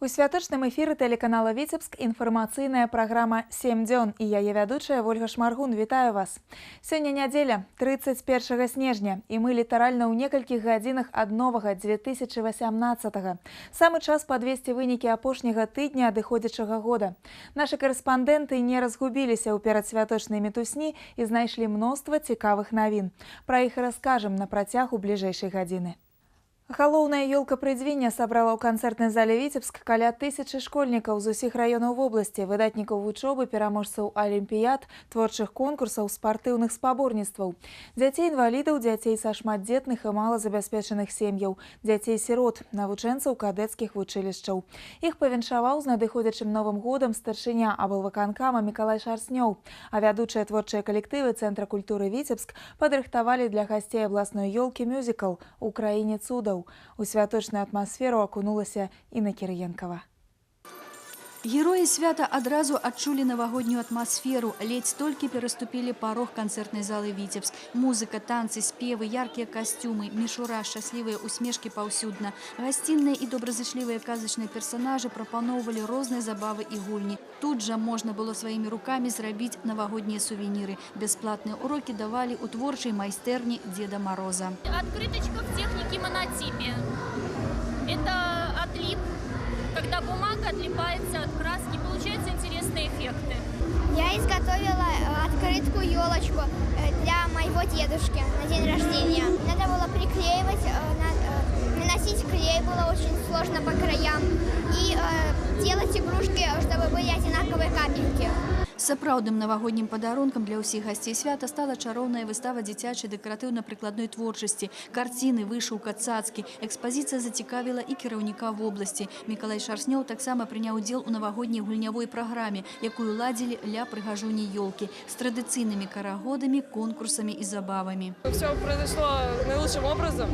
У святочным эфіры тэлеканала «Віцебск» інфармацыйная праграма «Сем дзён» і яе вядучая Вольга Шмаргун. Вітаю вас. Сёння нядзеля, 31 снежня, і мы літаральна ў некалькіх гадзінах ад новага 2018. Самы час падвесці вынікі апошняга тыдня адыходзячага года. Нашы карэспандэнты не разгубіліся ў перадсвяточнай мітусні і знайшлі мноства цікавых навін. Пра іх раскажам на працягу бліжэйшай гадзіны. Галоўная ёлка прыдзвіння сабрала ў канцэртнай зале «Віцебск» каля тысячы школьнікаў з усіх раёнаў вобласці, выдатнікаў вучобы, пераможцаў алімпіяд, творчых конкурсаў, спартыўных спаборніцтваў. Дзяцей-інвалідаў, дзяцей са шматдзетных і малазабяспечаных сем'яў, дзяцей-сірот, навучэнцаў кадэцкіх вучылішчаў. Іх павіншаваў з надыходзячым Новым годам старшыня аблвыканкама Мікалай Шарснёў, а вядучыя творчыя калектывы Цэнтра культуры «Віцебск» падрыхтавалі для гасцей абласной ёлкі мюзікл «У краіне цудаў». У святочную атмасферу акунулася Інна Кірыенкава. Героі свята адразу адчулі навагоднюю атмасферу, ледзь толькі пераступілі парог канцэртнай залы «Віцебск». Музыка, танцы, спевы, яркія касцюмы, мішура, шчаслівыя усмешкі паўсюдна. Гасцінныя і добразычлівыя казачныя персанажы прапаноўвалі розныя забавы і гульні. Тут жа можна было сваімі рукамі зрабіць навагоднія сувеніры. Бясплатныя урокі давалі ў творчай майстэрні Деда Мороза. Открыточка в технике монотипии. Это отлип, когда бумага отлипается от краски, получаются интересные эффекты. Я изготовила открытку елочку для моего дедушки на день рождения. Надо было приклеивать, наносить клей было очень сложно по краям и делать игрушки, чтобы были одинаковые капельки. Сапраўдным навагоднім падарункам для ўсіх гасцей свята стала чароўная выстава дзіцячай дэкаратыўна-прыкладной творчасці. Карціны, вышыўка, цацкі. Экспазіцыя зацікавіла і кіраўніка вобласці. Мікалай Шарснёў таксама прыняў удзел у навагодняй гульнявой праграме, якую ладзілі ля прыгажуні ёлкі з традыцыйнымі карагодамі, конкурсамі і забавамі. Все произошло наилучшим образом.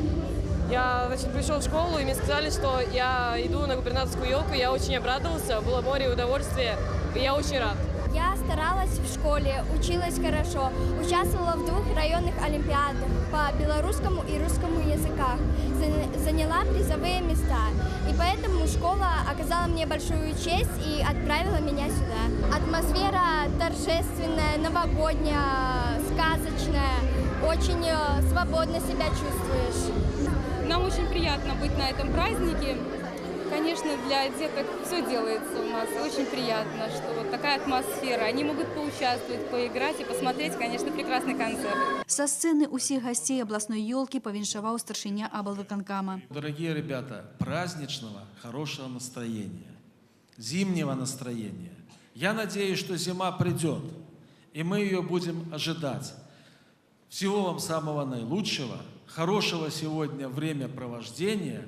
Я, значит, пришел в школу, и мне сказали, что я иду на губернаторскую елку. Я очень обрадовался, было море удовольствия, и я очень рад. Я старалась в школе, училась хорошо, участвовала в двух районных олимпиадах по белорусскому и русскому языках, заняла призовые места. И поэтому школа оказала мне большую честь и отправила меня сюда. Атмосфера торжественная, новогодняя, сказочная, очень свободно себя чувствуешь. Нам очень приятно быть на этом празднике. Конечно, для деток все делается у нас. Очень приятно, что вот такая атмосфера. Они могут поучаствовать, поиграть и посмотреть, конечно, прекрасный концерт. Са сцэны ўсіх гасцей абласной ёлкі павіншаваў старшыня аблвыканкама. Дорогие ребята, праздничного, хорошего настроения, зимнего настроения. Я надеюсь, что зима придет, и мы ее будем ожидать. Всего вам самого наилучшего, хорошего сегодня времяпровождения,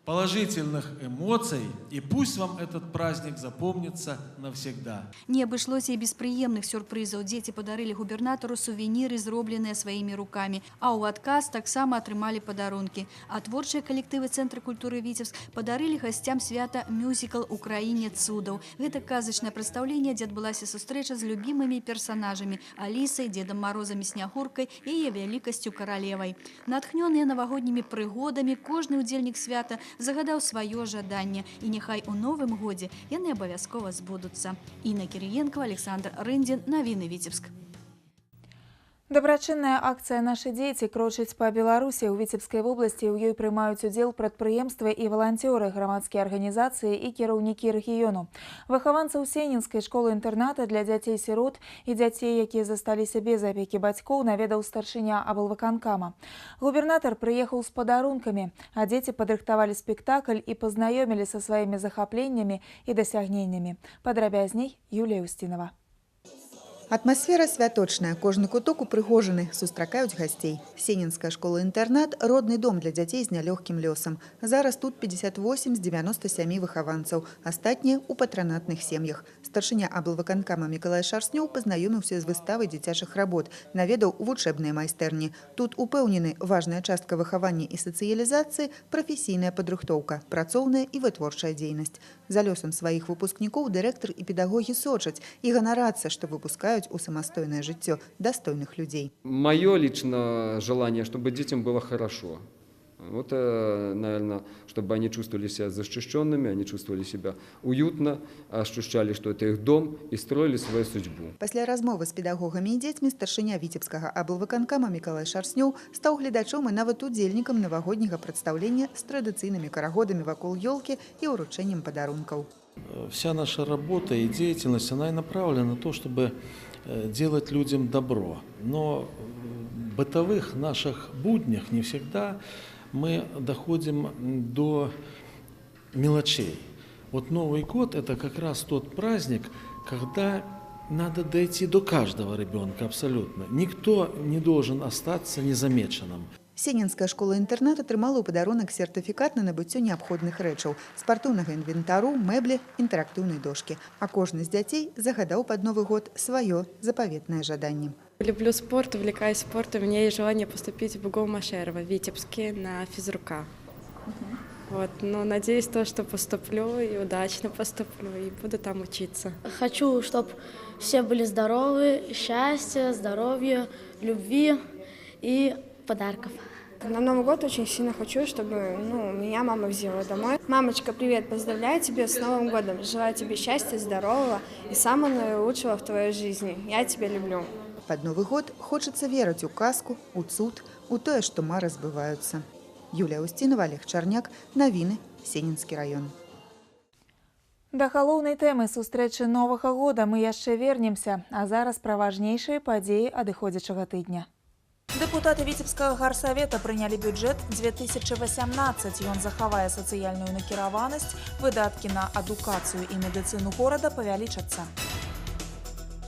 положительных эмоций, и пусть вам этот праздник запомнится навсегда. Не абышлося і без прыемных сюрпрызаў. Дзеці падарылі губернатару сувеніры, зробленыя сваімі рукамі. А ў адказ таксама атрымалі падарункі. А творчыя калектывы Цэнтра культуры «Віцебск» падарылі гасцям свята мюзікл «У краіне цудаў». Гэта казачнае прадстаўленне, дзе адбылася сустрэча з любімымі персанажамі Алісай, Дзедам Марозам і Снягуркай і яе вялікасцю каралевай. Натхнёныя навагоднімі прыгодамі, кожны ўдзельнік свята загадаў сваё жаданне. І няхай у новым годзе яны абавязкова збудуцца. Інна Кірыенкава, Аляксандр Рындзін, навіны «Віцебск». Дабрачынная акцыя «Нашы дзеці» крочыць па Беларусі. У Віцебскай вобласці ў ёй прымаюць удзел прадпрыемствы і валанцёры, грамадскія арганізацыі і кіраўнікі рэгіёну. Выхаванцаў Сенінскай школы-інтэрната для дзяцей-сірот і дзяцей, якія засталіся без апекі бацькоў, наведаў старшыня аблвыканкама. Губернатар прыехаў з падарункамі, а дзеці падрыхтавалі спектакль і пазнаёмілі са сваімі захапленнямі і дасягненнямі. Падрабязней Юлія Усцінава. Атмасфера святочная, кожны куток упрыгожаны, сустракаюць гасцей. Сенінская школа-інтэрнат – родны дом для дзяцей з нялёгкім лёсам. Зараз тут 58 з 97 выхаванцаў, астатнія ў патранатных сем'ях. Старшыня аблвыканкама Мікалай Шарснёў пазнаёміўся з выставай дзіцячых работ, наведаў вучэбныя майстэрні. Тут упэўнены, важная частка выхавання і сацыялізацыі – прафесійная падрыхтоўка, працоўная і вытворчая дзейнасць. За лёсам сваіх выпускнікоў дырэктар і педагогі сочаць і ганарацца, што выпускаюць у самастойнае жыццё дастойных людзей. Мое лично желание, чтобы детям было хорошо. Вот, наверное, чтобы они чувствовали себя защищенными, они чувствовали себя уютно, ощущали, что это их дом, и строили свою судьбу. Пасля размовы з педагогамі і дзецьмі старшыня Віцебскага аблвыканкама Мікалай Шарснёў стаў гледачом і нават удзельнікам навагодняга прадстаўлення з традыцыйнымі карагодамі вакол ёлкі і ўручэннем падарункаў. Вся наша работа и деятельность, она и направлена на то, чтобы делать людям добро. Но в бытовых наших буднях не всегда мы доходим до мелочей. Вот Новый год – это как раз тот праздник, когда надо дойти до каждого ребенка абсолютно. Никто не должен остаться незамеченным. Сенінская школа-інтэрнат атрымала ў падарунак сертыфікат на набыццё неабходных рэчаў – спартыўнага інвентару, мэблі, інтэрактыўнай дошкі. А кожны з дзяцей загадаў пад Новы год сваё запаветнае жаданне. Люблю спорт, увлекаюсь спортом. У меня есть желание поступить в БГУ Машерова в Витебске на физрука. Вот, но надеюсь, то, что поступлю, и удачно поступлю, и буду там учиться. Хочу, чтобы все были здоровы, счастья, здоровья, любви и подарков. На Новый год очень сильно хочу, чтобы меня мама взяла домой. Мамочка, привет, поздравляю тебя с Новым годом. Желаю тебе счастья, здорового и самого наилучшего в твоей жизни. Я тебя люблю. Пад Новы год хочацца верыць у казку, у цуд, у тое, што мары збываюцца. Юлія Усцінова, Олег Чарняк. Навіны. Сенінскі раён. Да галоўнай тэмы сустрэчы Новага года мы яшчэ вернемся, а зараз пра важнейшыя падзеі адыходзячага тыдня. Дэпутаты Віцебскага гарсавета прынялі бюджэт 2018. Ён захавае сацыяльную накіраванасць, выдаткі на адукацыю і медыцыну горада павялічацца.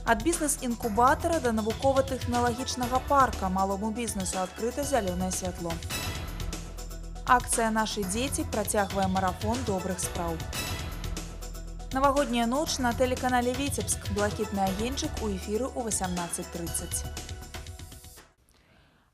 Ад бізнес-інкубатара да навукова-тэхналагічнага парка малому бізнесу адкрыта зялёнае святло. Акцыя «Нашы дзеці» працягвае марафон добрых спраў. Навагодняя ноч на тэлеканале «Віцебск». Блакітны агеньчык у эфіры ў 18:30.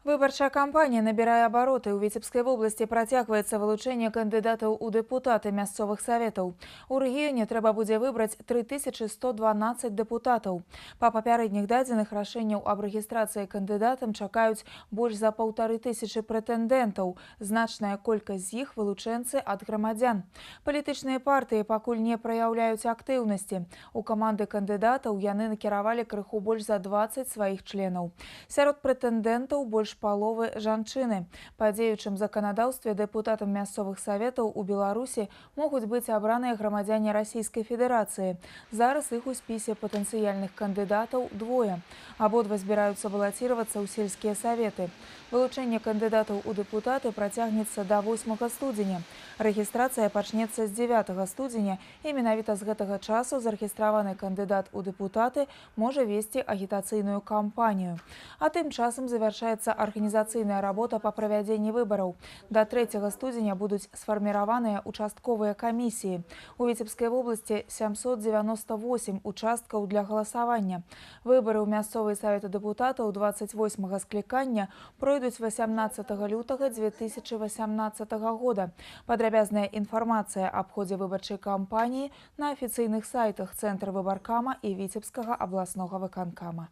Выбарчая кампанія набірае абароты. У Віцебскай вобласці працягваецца вылучэнне кандыдатаў у дэпутаты мясцовых саветаў. У рэгіёне трэба будзе выбраць 3112 дэпутатаў. Па папярэдніх дадзеных рашэнняў аб рэгістрацыі кандыдатам чакаюць больш за 1500 прэтэндэнтаў. Значная колькасць з іх вылучэнцы ад грамадзян. Палітычныя партыі пакуль не праяўляюць актыўнасці. У каманды кандыдатаў яны накіравалі крыху больш за 20 сваіх членаў. Сярод прэтэндэнтаў больш паловы жанчыны. Па дзеючым заканадаўстве дэпутатам мясцовых саветаў у Беларусі могуць быць абраныя грамадзяне Расійскай Федэрацыі. Зараз іх у спісе патэнцыяльных кандыдатаў двое. Абодва збіраюцца балаціравацца ў сельскія саветы. Вылучэнне кандыдатаў у дэпутаты працягнецца да 8 студзеня. Рэгістрацыя пачнецца з 9 студзеня, і менавіта з гэтага часу зарэгістраваны кандыдат у дэпутаты можа весці агітацыйную кампанію. А тым часам завяршаецца арганізацыйная работа па правядзенні выбараў. Да 3 студзеня будуць сфарміраваныя участковыя камісіі. У Віцебскай вобласці 798 участкаў для галасавання. Выбары ў мясцовыя саветы дэпутатаў 28 склікання пройдуць 18 лютага 2018 года. Падрабязная інфармацыя аб ходзе выбарчай кампаніі на афіцыйных сайтах Цэнтра выбаркама і Віцебскага абласнога выканкама.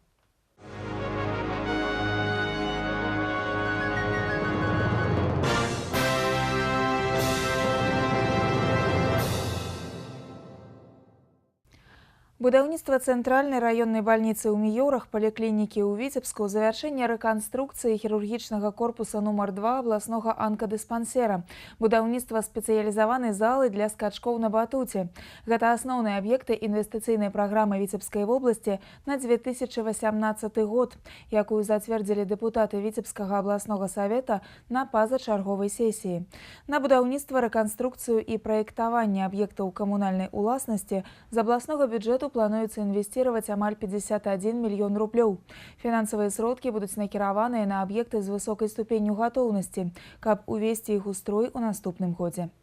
Будаўніцтва цэнтральнай раённай бальніцы ў Міёрах, паліклінікі ў Віцебску, завяршэнне рэканструкцыі хірургічнага корпуса нумар 2 абласнога анкадыспансера, будаўніцтва спецыялізаванай залы для скачкоў на батуце. Гэта асноўныя аб'екты інвестыцыйнай праграмы Віцебскай вобласці на 2018 год, якую зацвердзілі дэпутаты Віцебскага абласнога савета на пазачарговай сесіі. На будаўніцтва, рэканструкцыю і праектаванне аб'ектаў камунальнай уласнасці з абласнога бюджэту плануецца інвесціраваць амаль 51 мільён рублёў. Фінансавыя сродкі будуць накіраваныя на аб'екты з высокай ступенню гатоўнасці, каб увесці іх у строй у наступным годзе.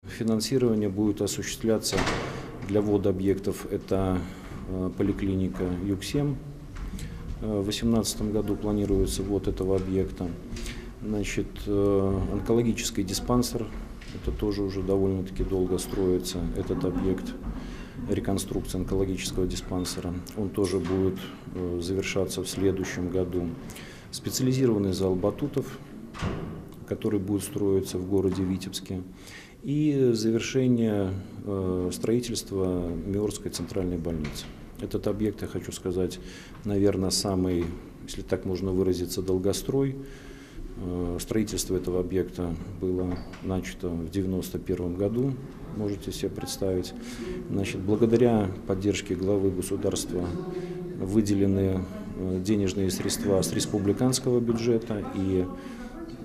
Финансирование будет осуществляться для ввода объектов. Это поликлиника Юг-7. В 2018 году планируется ввод этого объекта. Значит, онкологический диспансер. Это тоже уже довольно-таки долго строится, этот объект. Реконструкция онкологического диспансера. Он тоже будет завершаться в следующем году. Специализированный зал батутов, который будет строиться в городе Витебске, и завершение строительства Миорской центральной больницы. Этот объект, я хочу сказать, наверное, самый, если так можно выразиться, долгострой. Строительство этого объекта было начато в 1991 году, можете себе представить. Значит, благодаря поддержке главы государства выделены денежные средства с республиканского бюджета, и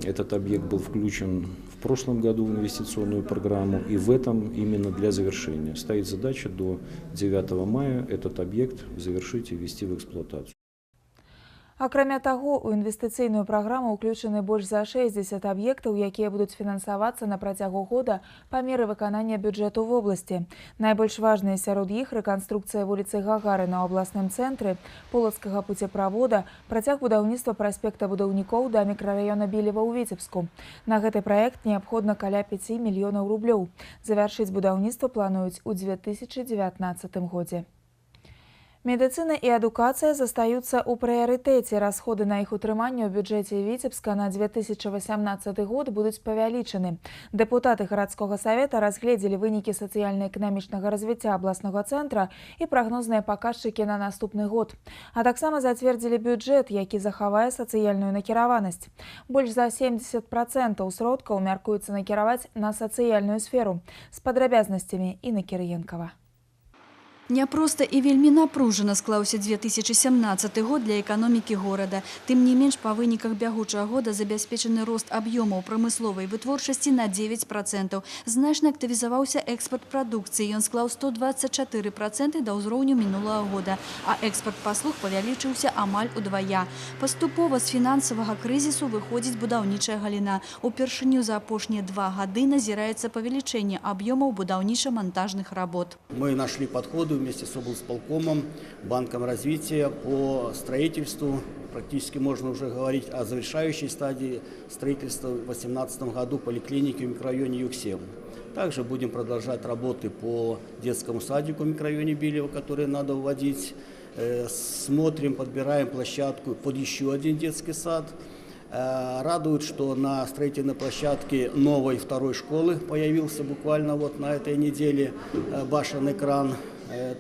этот объект был включен в прошлом году в инвестиционную программу, и в этом именно для завершения. Стоит задача до 9 мая этот объект завершить и ввести в эксплуатацию. Акрамя таго, у інвестыцыйную праграму ўключаны больш за 60 аб'ектаў, якія будуць фінансавацца на працягу года па меры выканання бюджэту вобласці. Найбольш важныя сярод іх рэканструкцыя вуліцы Гагарына ў абласным цэнтры, Полацкага пуцеправода, працяг будаўніцтва праспекта Будаўнікоў да мікрараёна Білева ў Віцебску. На гэты праект неабходна каля 5 мільёнаў рублёў. Завяршыць будаўніцтва плануюць у 2019 годзе. Медыцына і адукацыя застаюцца ў прыярытэце. Расходы на іх утрыманне ў бюджэце Віцебска на 2018 год будуць павялічаны. Дэпутаты гарадскога савета разгледзелі вынікі сацыяльна-эканамічнага развіцця абласнога цэнтра і прагнозныя паказчыкі на наступны год. А таксама зацвердзілі бюджэт, які захавае сацыяльную накіраванасць. Больш за 70% сродкаў мяркуецца накіраваць на сацыяльную сферу. З падрабязнасцямі Інна Кірыенкава. Няпроста і вельмі напружана склаўся 2017 год для эканомікі горада. Тым не менш, па выніках бягучага года забяспечаны рост аб'ёмаў прамысловай вытворчасці на 9%. Значна актывізаваўся экспарт прадукцыі. Ён склаў 124% да ўзроўню мінулага года, а экспарт паслуг павялічыўся амаль удвая. Паступова з фінансавага крызісу выходзіць будаўнічая галіна. Упершыню за апошнія 2 гады назіраецца павелічэнне аб'ёмаў будаўніча-мантажных работ. Мы нашли подходы вместе с облсполкомом, Банком развития по строительству. Практически можно уже говорить о завершающей стадии строительства в 2018 году поликлиники в микрорайоне Юг-7. Также будем продолжать работы по детскому садику в микрорайоне Билево, который надо вводить. Смотрим, подбираем площадку под еще один детский сад. Радует, что на строительной площадке новой второй школы появился буквально вот на этой неделе башенный кран.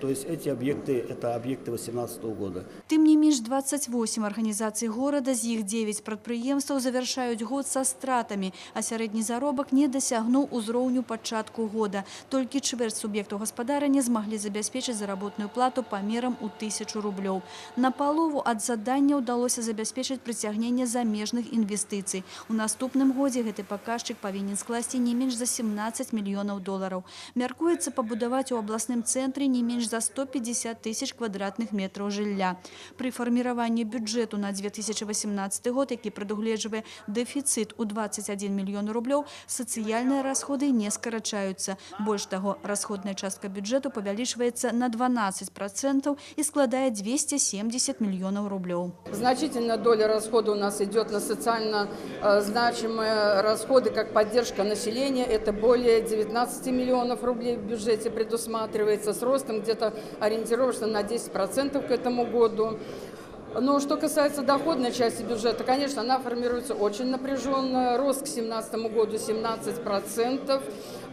То есть эти объекты – это объекты 2018 года. Тым не менш, 28 арганізацый горада, з іх 9 прадпрыемстваў завяршаюць год са стратамі, а сярэдні заробак не дасягнуў узроўню пачатку года. Толькі чвэрць суб'ектаў гаспадарання змаглі забяспечыць заработную плату памерам у 1000 рублёў. На палову ад задання ўдалося забяспечыць прыцягненне замежных інвестыцый. У наступным годзе гэты паказчык павінен скласці не менш за 17 мільёнаў долараў. Мяркуецца пабудаваць у абласным цэнтры не менш за 150 тысяч квадратных метраў жылля. Пры фарміраванні бюджэту на 2018 год, які прадугледжвае дэфіцыт у 21 мільён рублёў, сацыяльныя расходы не скарачаюцца. Больш таго, расходная частка бюджэту павялічваецца на 12% і складае 270 мільёнаў рублёў. Значительная доля расхода у нас идет на социально значимые расходы, как поддержка населения. Это более 19 миллионов рублей в бюджете предусматривается, с ростом где-то ориентировочно на 10% к этому году. Но что касается доходной части бюджета, конечно, она формируется очень напряженно. Рост к 2017 году 17%.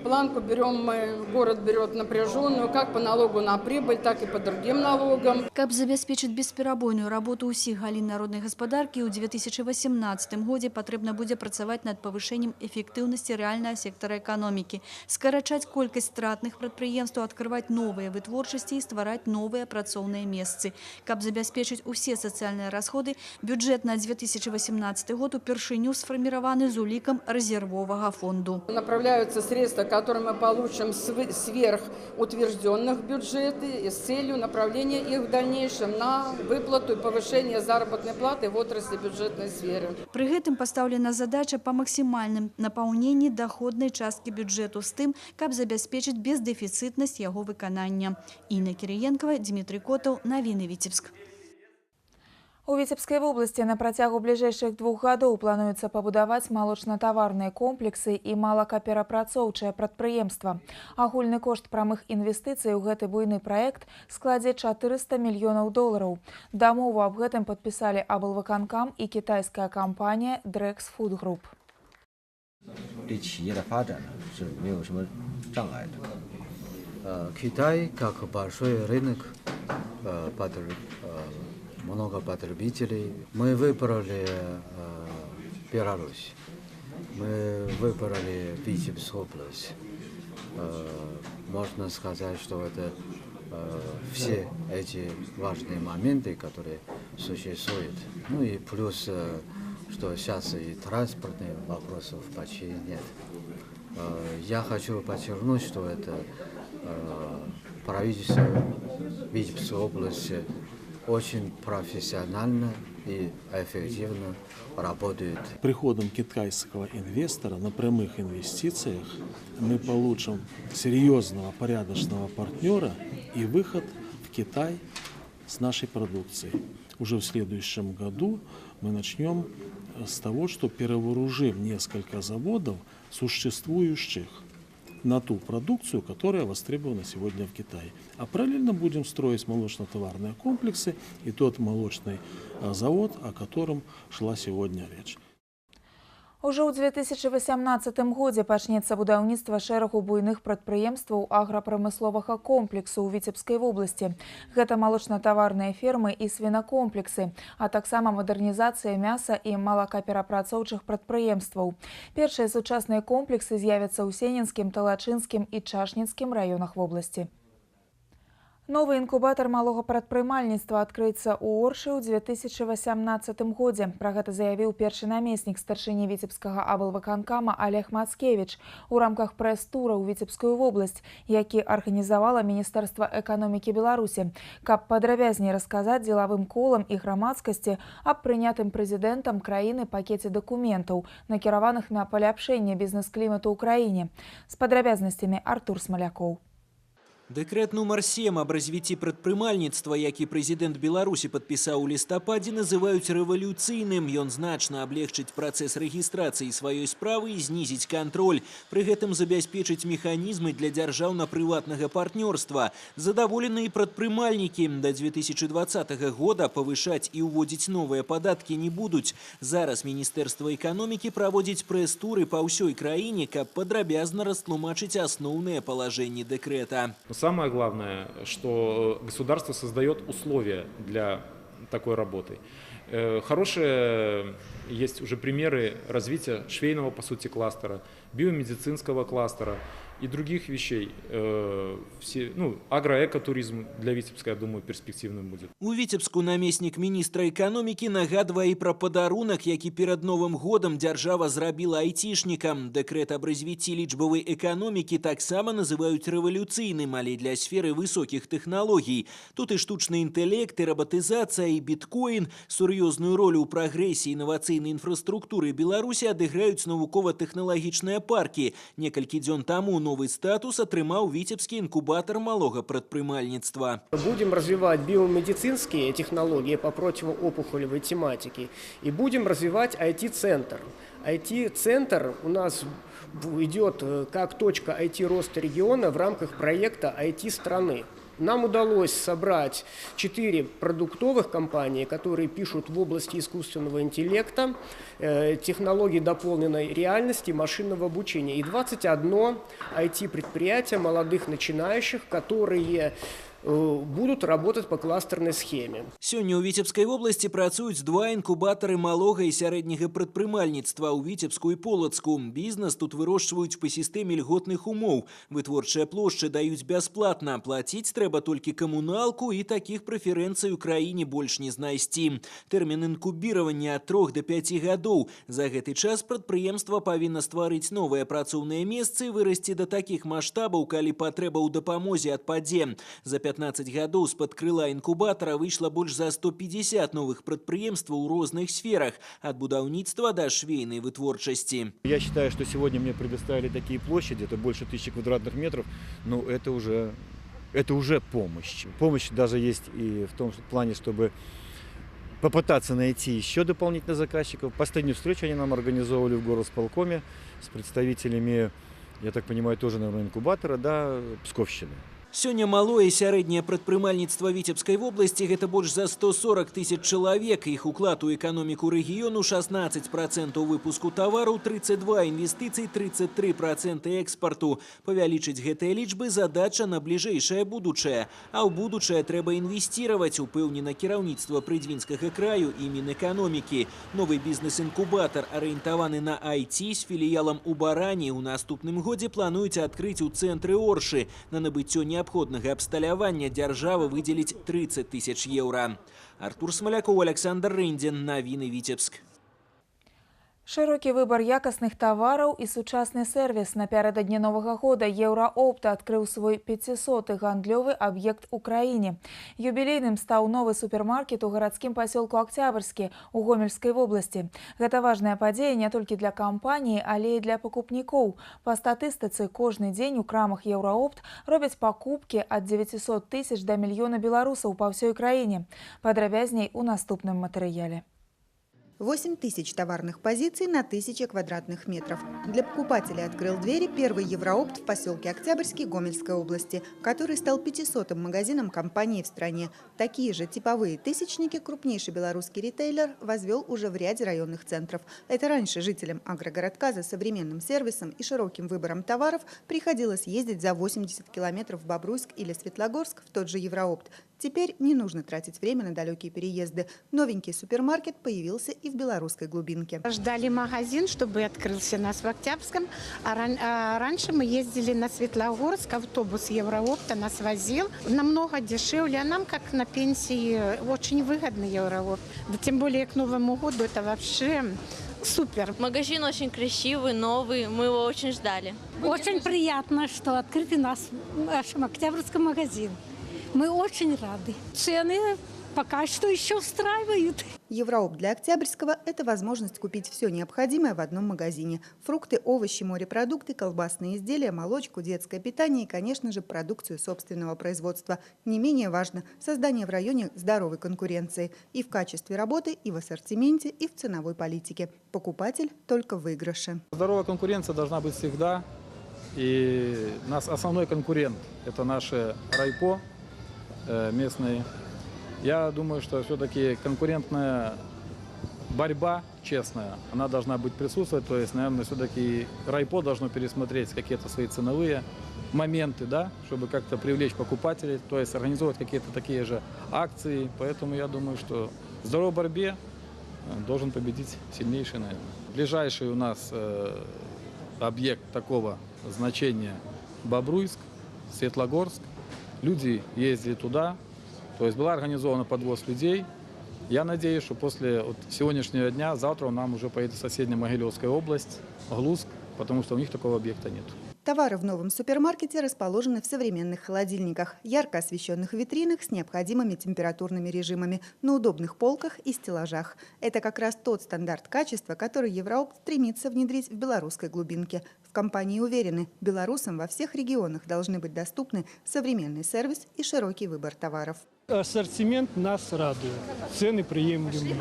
Планку берем мы, город берет напряженную, как по налогу на прибыль, так и по другим налогам. Каб забяспечыць бесперабойную работу ўсіх галін народнай гаспадаркі, ў 2018 годзе патрэбна будзе працаваць над павышэннем эфектыўнасці рэальнага сектара эканомікі, скарачаць колькасць стратных прадпрыемстваў, адкрываць новыя вытворчасці і ствараць новыя працоўныя месцы. Каб забяспечыць усе сацыяльныя расходы, бюджэт на 2018 год упершыню сфарміраваны з улікам рэзервовага фонду. Направляются средства, которые мы получим сверх утвержденных бюджеты, с целью направления их в дальнейшем на выплату и повышение заработной платы в отрасли бюджетной сферы. Пры гэтым пастаўлена задача па максімальным напаўненні даходнай часткі бюджэту з тым, каб забяспечыць бездэфіцытнасць яго выканання. Інна Кірыенкава, Дзмітрый Котаў, Навіны, Віцебск. У Віцебскай вобласці на працягу бліжэйшых 2 гадоў плануецца пабудаваць малочнатаварныя комплексы і малакаперапрацоўчае прадпрыемства. Агульны кошт прамых інвестыцый у гэты буйны праект складзе 400 мільёнаў долараў. Дамову аб гэтым падпісалі аблвыканкам і кітайская кампанія Drex Food Group. 对企业的发展呢是没有什么障碍的。 Китай как большой рынок, много потребителей. Мы выбрали Беларусь, мы выбрали Витебскую область. Можно сказать, что это все эти важные моменты, которые существуют. Ну и плюс, что сейчас и транспортных вопросов почти нет. Я хочу подчеркнуть, что это правительство Витебской области очень профессионально и эффективно работает. Приходом китайского инвестора на прямых инвестициях мы получим серьезного, порядочного партнера и выход в Китай с нашей продукцией. Уже в следующем году мы начнем с того, что перевооружим несколько заводов, существующих на ту продукцию, которая востребована сегодня в Китае. А параллельно будем строить молочно-товарные комплексы и тот молочный завод, о котором шла сегодня речь. Ужо ў 2018 годзе пачнецца будаўніцтва шэрагу буйных прадпрыемстваў аграпрамысловага комплексу ў Віцебскай вобласці. Гэта малочна-таварныя фермы і свінакомплексы, а таксама мадэрнізацыя мяса і малакаперапрацоўчых прадпрыемстваў. Першыя сучасныя комплексы з'явяцца ў Сенінскім, Талачынскім і Чашніцкім раёнах вобласці. Новы інкубатар малога прадпрымальніцтва адкрыецца ў Оршы ў 2018 годзе. Пра гэта заявіў першы намеснік старшыні Віцебскага аблвыканкама Алег Мацкевіч у рамках прэс-тура ў Віцебскую вобласць, які арганізавала Міністэрства эканомікі Беларусі, каб падрабязней расказаць дзелавым колам і грамадскасці аб прынятым прэзідэнтам краіны пакеце дакументаў, накіраваных на паляпшэнне бізнес-клімату ў краіне. З падрабязнасцямі Артур Смалякоў. Дэкрэт нумар 7 аб развіцці прадпрымальніцтва, які прэзідэнт Беларусі падпісаў у лістападзе, называюць рэвалюцыйным. Ён значна аблегчыць працэс рэгістрацыі сваёй справы і знізіць кантроль. Пры гэтым забяспечыць механізмы для дзяржаўна-прыватнага партнёрства. Задаволены і прадпрымальнікі. Да 2020 года павышаць і ўводзіць новыя падаткі не будуць. Зараз Міністэрства эканомікі праводзіць прэс-туры па ўсёй краіне, каб падрабязна растлумачыць асноўныя палажэнні дэкрэта. Самое главное, что государство создает условия для такой работы. Хорошие есть уже примеры развития швейного, по сути, кластера, биомедицинского кластера и других вещей. Агроэкотуризм для Витебска, я думаю, перспективным будет. У Віцебску намеснік міністра эканомікі нагадвае і пра падарунак, які перад Новым годам дзяржава зрабіла айцішнікам. Дэкрэт аб развіцці лічбавай эканомікі таксама называюць рэвалюцыйным, але для сферы высокіх тэхналогій. Тут і штучны інтэлект, і рабатызацыя, і біткоін. Сур'ёзную ролю ў прагрэсе інавацыйнай інфраструктуры Беларусі адыграюць навукова-тэхналагічныя паркі. Некалькі дзён таму новы статус атрымаў Віцебскі інкубатар малога прадпрымальніцтва. Будем развивать биомедицинские технологии по противоопухолевой тематике и будем развивать IT-центр. IT-центр у нас идет как точка IT-роста региона в рамках проекта IT-страны. Нам удалось собрать 4 продуктовых компании, которые пишут в области искусственного интеллекта, технологий дополненной реальности, машинного обучения. И 21 IT-предприятие молодых начинающих, которые будут работать по кластерной схеме. Сёння ў Віцебскай вобласці працуюць два інкубатары малога і сярэдняга прадпрымальніцтва ў Віцебску і Полацку. Бізнес тут вырошчваюць па сістэме льготных умоў. Вытворчыя плошчы даюць бясплатна. Плаціць трэба толькі камуналку, і такіх прэферэнцый у краіне больш не знайсці. Тэрмін інкубіравання ад 3 до 5 гадоў. За гэты час прадпрыемства павінна стварыць новыя працоўныя месцы і вырасці да такіх маштабаў, калі патрэба ў дапамозе адпадзе. За 15 гадоў з-пад крыла інкубатара выйшла больш за 150 новых прадпрыемстваў у розных сферах, ад будаўніцтва да швейнай вытворчасці. Я считаю, что сегодня мне предоставили такие площади, это больше 1000 квадратных метров, но это уже помощь. Помощь даже есть и в том плане, чтобы попытаться найти еще дополнительно заказчиков. Последнюю встречу они нам организовывали в горосполкоме с представителями, я так понимаю, тоже, наверное, инкубатора, да, Псковщины. Сёння малое і сярэдняе прадпрымальніцтва Віцебскай вобласці гэта больш за 140 тысяч чалавек. Іх уклад у эканоміку рэгіёну 16% выпуску тавару, 32 інвестыцый, 33% экспарту. Павялічыць гэтыя лічбы задача на бліжэйшае будучае. А ў будучае трэба інвесціраваць, упэўнена кіраўніцтва Прыдзвінскага краю і Мінэканомікі. Новы бізнес-інкубатар, арыентаваны на IT з філіялам у Барані, у наступным годзе плануюць адкрыць у цэнтры Оршы. На набыццё неабходнага абсталявання дзяржава выдзеліць 30 тысяч еўра. Артур Смалякоў, Александр Рындзін. Навіны Віцебск. Шырокі выбар якасных тавараў і сучасны сервіс. Напярэдадні Новага года «Еўраопт» адкрыў свой 500-ы гандлёвы аб'ект у краіне. Юбілейным стаў новы супермаркет у гарадскім пасёлку Акцябрскі у Гомельскай вобласці. Гэта важная падзея не толькі для кампаніі, але і для пакупнікоў. Па статыстыцы, кожны дзень у крамах «Еўраопт» робяць пакупкі ад 900 тысяч да мільёна беларусаў па ўсёй краіне. Падрабязней у наступным матэрыяле. 8 тысяч товарных позиций на 1000 квадратных метров. Для покупателей открыл двери первый «Евроопт» в поселке Октябрьский Гомельской области, который стал 500-м магазином компании в стране. Такие же типовые тысячники крупнейший белорусский ритейлер возвел уже в ряде районных центров. Это раньше жителям агрогородка за современным сервисом и широким выбором товаров приходилось ездить за 80 километров в Бобруйск или Светлогорск в тот же «Евроопт». Теперь не нужно тратить время на далекие переезды. Новенький супермаркет появился и в белорусской глубинке. Ждали магазин, чтобы открылся нас в Октябрьском. А раньше мы ездили на Светлогорск, автобус «Евроопта» нас возил. Намного дешевле, а нам, как на пенсии, очень выгодно «Евроопт». Да тем более к Новому году это вообще супер. Магазин очень красивый, новый, мы его очень ждали. Очень приятно, что открыт у нас в нашем Октябрьском магазин. Мы очень рады. Цены пока что еще устраивают. «Евроопт» для Октябрьского – это возможность купить все необходимое в одном магазине. Фрукты, овощи, морепродукты, колбасные изделия, молочку, детское питание и, конечно же, продукцию собственного производства. Не менее важно – создание в районе здоровой конкуренции. И в качестве работы, и в ассортименте, и в ценовой политике. Покупатель только в выигрыше. Здоровая конкуренция должна быть всегда. И наш основной конкурент – это наше райпо местные. Я думаю, что все-таки конкурентная борьба честная, она должна быть присутствовать. То есть, наверное, все-таки райпо должно пересмотреть какие-то свои ценовые моменты, да, чтобы как-то привлечь покупателей, то есть организовывать какие-то такие же акции. Поэтому я думаю, что в здоровой борьбе должен победить сильнейший, наверное. Ближайший у нас объект такого значения – Бобруйск, Светлогорск. Люди ездили туда, то есть была организована подвоз людей. Я надеюсь, что после сегодняшнего дня, завтра нам уже поедет соседняя Могилевская область, Глуск, потому что у них такого объекта нет. Товары в новом супермаркете расположены в современных холодильниках, ярко освещенных витринах с необходимыми температурными режимами, на удобных полках и стеллажах. Это как раз тот стандарт качества, который «Евроопт» стремится внедрить в белорусской глубинке. В компании уверены, белорусам во всех регионах должны быть доступны современный сервис и широкий выбор товаров. Ассортимент нас радует, цены приемлемые,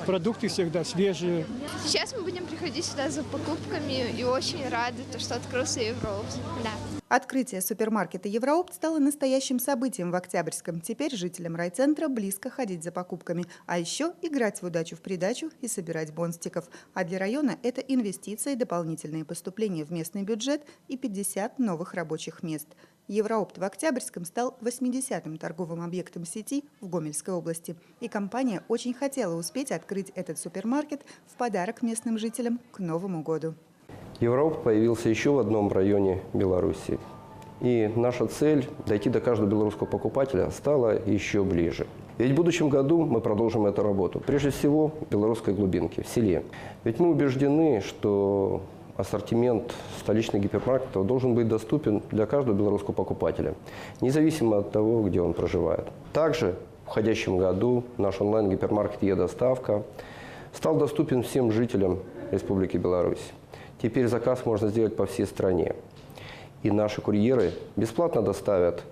продукты всегда свежие. Сейчас мы будем приходить сюда за покупками и очень рады, что открылся «Евроопт». Да. Открытие супермаркета «Евроопт» стало настоящим событием в Октябрьском. Теперь жителям райцентра близко ходить за покупками, а еще играть в удачу в придачу и собирать бонстиков. А для района это инвестиции, дополнительные поступления в местный бюджет и 50 новых рабочих мест. «Евроопт» в Октябрьском стал 80-м торговым объектом сети в Гомельской области. И компания очень хотела успеть открыть этот супермаркет в подарок местным жителям к Новому году. «Евроопт» появился еще в одном районе Беларуси. И наша цель – дойти до каждого белорусского покупателя – стала еще ближе. Ведь в будущем году мы продолжим эту работу. Прежде всего в белорусской глубинке, в селе. Ведь мы убеждены, что ассортимент столичных гипермаркетов должен быть доступен для каждого белорусского покупателя, независимо от того, где он проживает. Также в входящем году наш онлайн-гипермаркет «Е-доставка» стал доступен всем жителям Республики Беларусь. Теперь заказ можно сделать по всей стране. И наши курьеры бесплатно доставят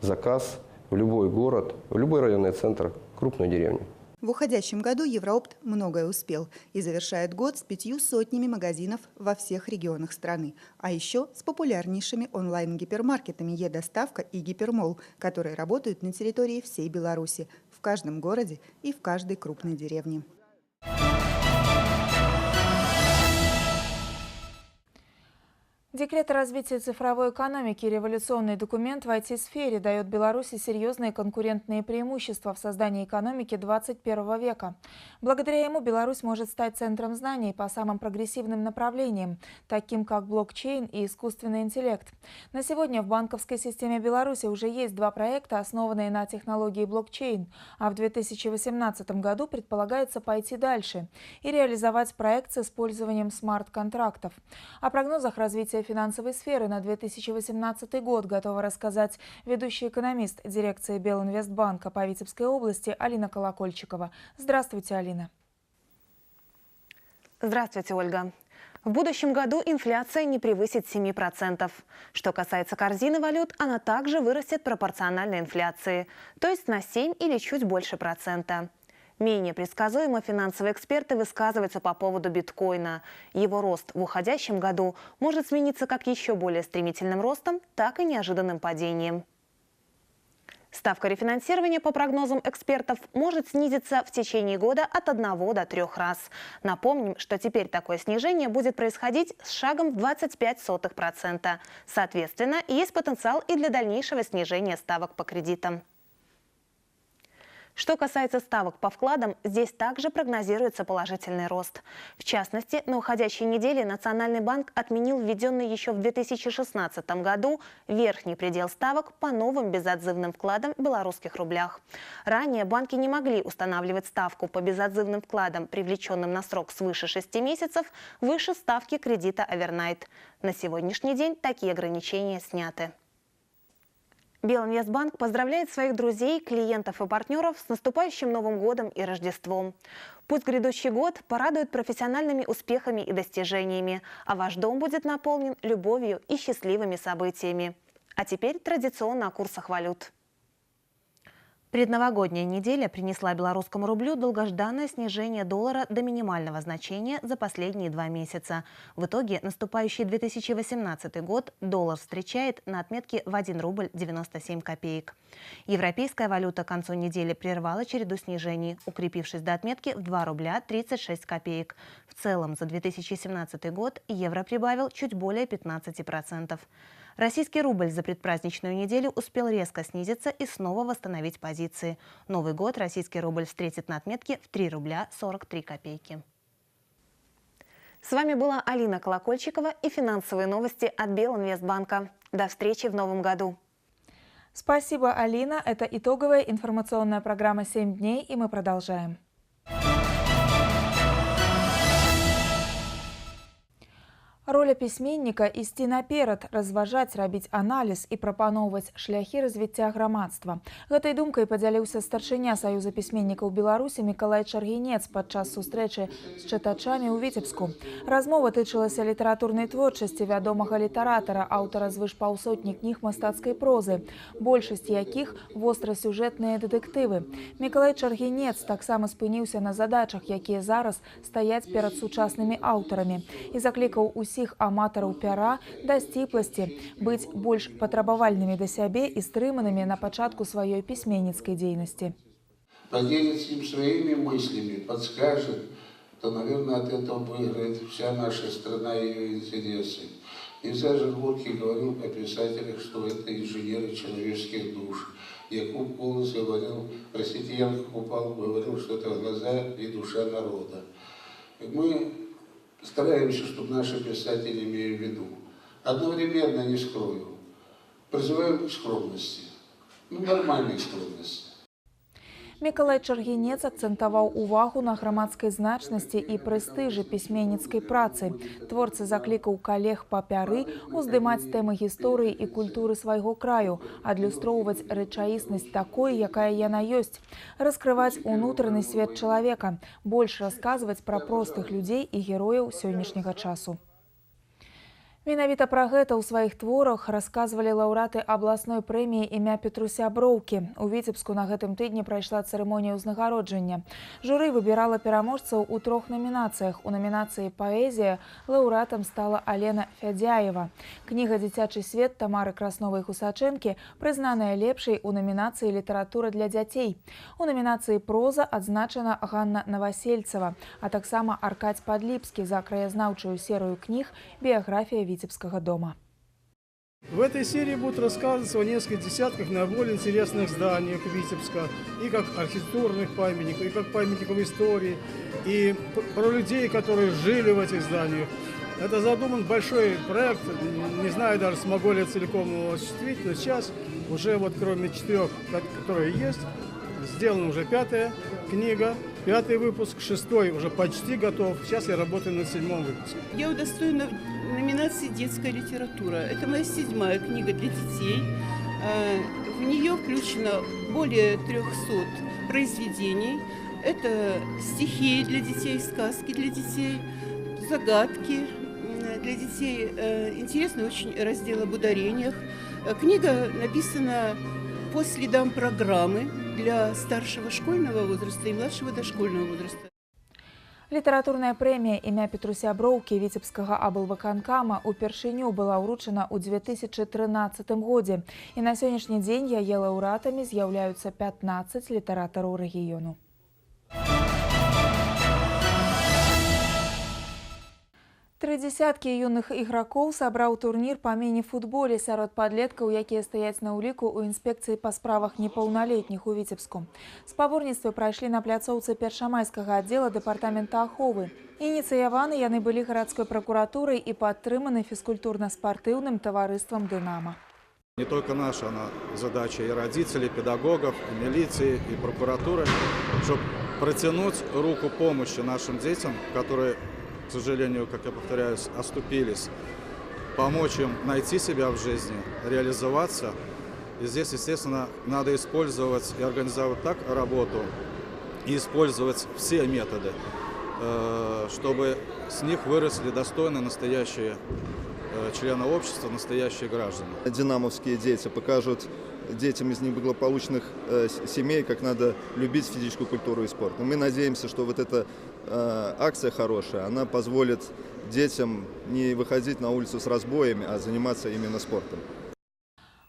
заказ в любой город, в любой районный центр, крупную деревню. В уходящем году Евроопт многое успел и завершает год с 500 магазинов во всех регионах страны. А еще с популярнейшими онлайн-гипермаркетами «Е-доставка» и «Гипермолл», которые работают на территории всей Беларуси, в каждом городе и в каждой крупной деревне. Декрет о развитии цифровой экономики – революционный документ в IT-сфере дает Беларуси серьезные конкурентные преимущества в создании экономики 21 века. Благодаря ему Беларусь может стать центром знаний по самым прогрессивным направлениям, таким как блокчейн и искусственный интеллект. На сегодня в банковской системе Беларуси уже есть 2 проекта, основанные на технологии блокчейн, а в 2018 году предполагается пойти дальше и реализовать проект с использованием смарт-контрактов. О прогнозах развития финансовой сферы на 2018 год готова рассказать ведущий экономист дирекции Белинвестбанка по Витебской области Алина Колокольчикова. Здравствуйте, Алина. Здравствуйте, Ольга. В будущем году инфляция не превысит 7%. Что касается корзины валют, она также вырастет пропорционально инфляции, то есть на 7 или чуть больше процента. Менее предсказуемо финансовые эксперты высказываются по поводу биткоина. Его рост в уходящем году может смениться как еще более стремительным ростом, так и неожиданным падением. Ставка рефинансирования, по прогнозам экспертов, может снизиться в течение года от 1 до 3 раз. Напомним, что теперь такое снижение будет происходить с шагом в 0,25%. Соответственно, есть потенциал и для дальнейшего снижения ставок по кредитам. Что касается ставок по вкладам, здесь также прогнозируется положительный рост. В частности, на уходящей неделе Национальный банк отменил введенный еще в 2016 году верхний предел ставок по новым безотзывным вкладам в белорусских рублях. Ранее банки не могли устанавливать ставку по безотзывным вкладам, привлеченным на срок свыше 6 месяцев, выше ставки кредита овернайт. На сегодняшний день такие ограничения сняты. Белинвестбанк поздравляет своих друзей, клиентов и партнеров с наступающим Новым годом и Рождеством. Пусть грядущий год порадует профессиональными успехами и достижениями, а ваш дом будет наполнен любовью и счастливыми событиями. А теперь традиционно о курсах валют. Предновогодняя неделя принесла белорусскому рублю долгожданное снижение доллара до минимального значения за последние 2 месяца. В итоге наступающий 2018 год доллар встречает на отметке в 1 рубль 97 копеек. Европейская валюта к концу недели прервала череду снижений, укрепившись до отметки в 2 рубля 36 копеек. В целом за 2017 год евро прибавил чуть более 15%. Российский рубль за предпраздничную неделю успел резко снизиться и снова восстановить позиции. Новый год российский рубль встретит на отметке в 3 рубля 43 копейки. С вами была Алина Колокольчикова и финансовые новости от Белинвестбанка. До встречи в новом году. Спасибо, Алина. Это итоговая информационная программа «7 дней», и мы продолжаем. Роля пісьменніка ісці наперад, разважаць, рабіць аналіз і прапаноўваць шляхі развіцця грамадства. Гэтай думкай падзяліўся старшыня Саюза пісьменнікаў Беларусі Мікалай Чаргінец падчас сустрэчы з чытачамі ў Віцебску. Размова тычылася літаратурнай творчасці вядомага літаратара, аўтара звыш паўсотні кніг мастацкай прозы, большасць якіх вострасюжэтныя дэтэктывы. Мікалай Чаргінец таксама спыніўся на задачах, якія зараз стаяць перад сучаснымі аўтарамі, і заклікаў усіх аматараў пяра да сціпласці, быць больш патрабавальнымі да сябе і стрыманымі на пачатку сваёй пісьменніцкай дзейнасці. Поделится им своими мыслями, подскажет, то, наверное, от этого выиграет вся наша страна и ее интересы. Нельзя же Горький говорил о писателях, что это инженеры человеческих душ. Якуб Колас говорил, простите, Янка Купала говорил, что это глаза и душа народа. И мы стараемся, чтобы наши писатели имели в виду. Одновременно, не скрою, призываем к скромности, нормальной скромности. Мікалай Чаргінец акцэнтаваў увагу на грамадскай значнасці і прэстыжы пісьменніцкай працы. Творца заклікаў калег па пяры уздымаць тэмы гісторыі і культуры свайго краю, адлюстроўваць рэчаіснасць такой, якая яна ёсць, раскрываць унутраны свет чалавека, больш расказваць пра простых людзей і герояў сённяшняга часу. Менавіта пра гэта ў сваіх творах расказвалі лаўраты абласной прэміі імя Петруся Броўкі. У Віцебску на гэтым тыдні прайшла цырымонія ўзнагароджання. Журы выбірала пераможцаў у трох намінацыях. У намінацыі «Паэзія» лаўрэатам стала Алена Фядзяева. Кніга «Дзіцячы свет» Тамары Красновай-Гусачэнкі прызнаная лепшай у намінацыі «Літаратура для дзяцей». У намінацыі «Проза» адзначана Ганна Навасельцева, а таксама Аркадзь Падліпскі за краязнаўчую серыю кніг «Біяграфія Витебского дома». В этой серии будут рассказываться о нескольких десятках наиболее интересных зданиях Витебска, и как архитектурных памятников, и как памятников истории, и про людей, которые жили в этих зданиях. Это задуман большой проект, не знаю даже, смогу ли я целиком его осуществить, но сейчас уже вот кроме 4, которые есть, сделана уже 5-я книга, 5-й выпуск, 6-й уже почти готов. Сейчас я работаю над 7-м выпуском. Я удостоена номинации «Детская литература». Это моя 7-я книга для детей. В нее включено более 300 произведений. Это стихи для детей, сказки для детей, загадки для детей. Интересный очень раздел об ударениях. Книга написана по следам программы для старшего школьного возраста и младшего дошкольного возраста. Літаратурная прэмія імя Петруся Броўкі Віцебскага аблвыканкама упершыню была ўручана ў 2013 годзе. І на сённяшні дзень яе лаўрэатамі з'яўляюцца 15 літаратараў рэгіёну. Тры дзесяткі юных ігракоў сабраў турнір па міні-футболе сярод падлеткаў, якія стаяць на ўліку ў інспекцыі па справах непаўналетніх у Віцебску. Спаборніцтвы прайшлі на пляцоўцы першамайскага аддзела дэпартамента аховы. Ініцыяваны яны былі гарадской пракуратурай і падтрыманы фізкультурна-спартыўным таварыствам «Дынама». Не только наша она задача и родителей, и педагогов, и милиции, и прокуратуры, чтобы протянуть руку помощи нашим детям, которые, к сожалению, как я повторяюсь, оступились, помочь им найти себя в жизни, реализоваться. И здесь, естественно, надо использовать и организовать так работу, и использовать все методы, чтобы с них выросли достойные настоящие члены общества, настоящие граждане. Динамовские дети покажут детям из неблагополучных семей, как надо любить физическую культуру и спорт. Но мы надеемся, что вот эта акция хорошая, она позволит детям не выходить на улицу с разбоями, а заниматься именно спортом.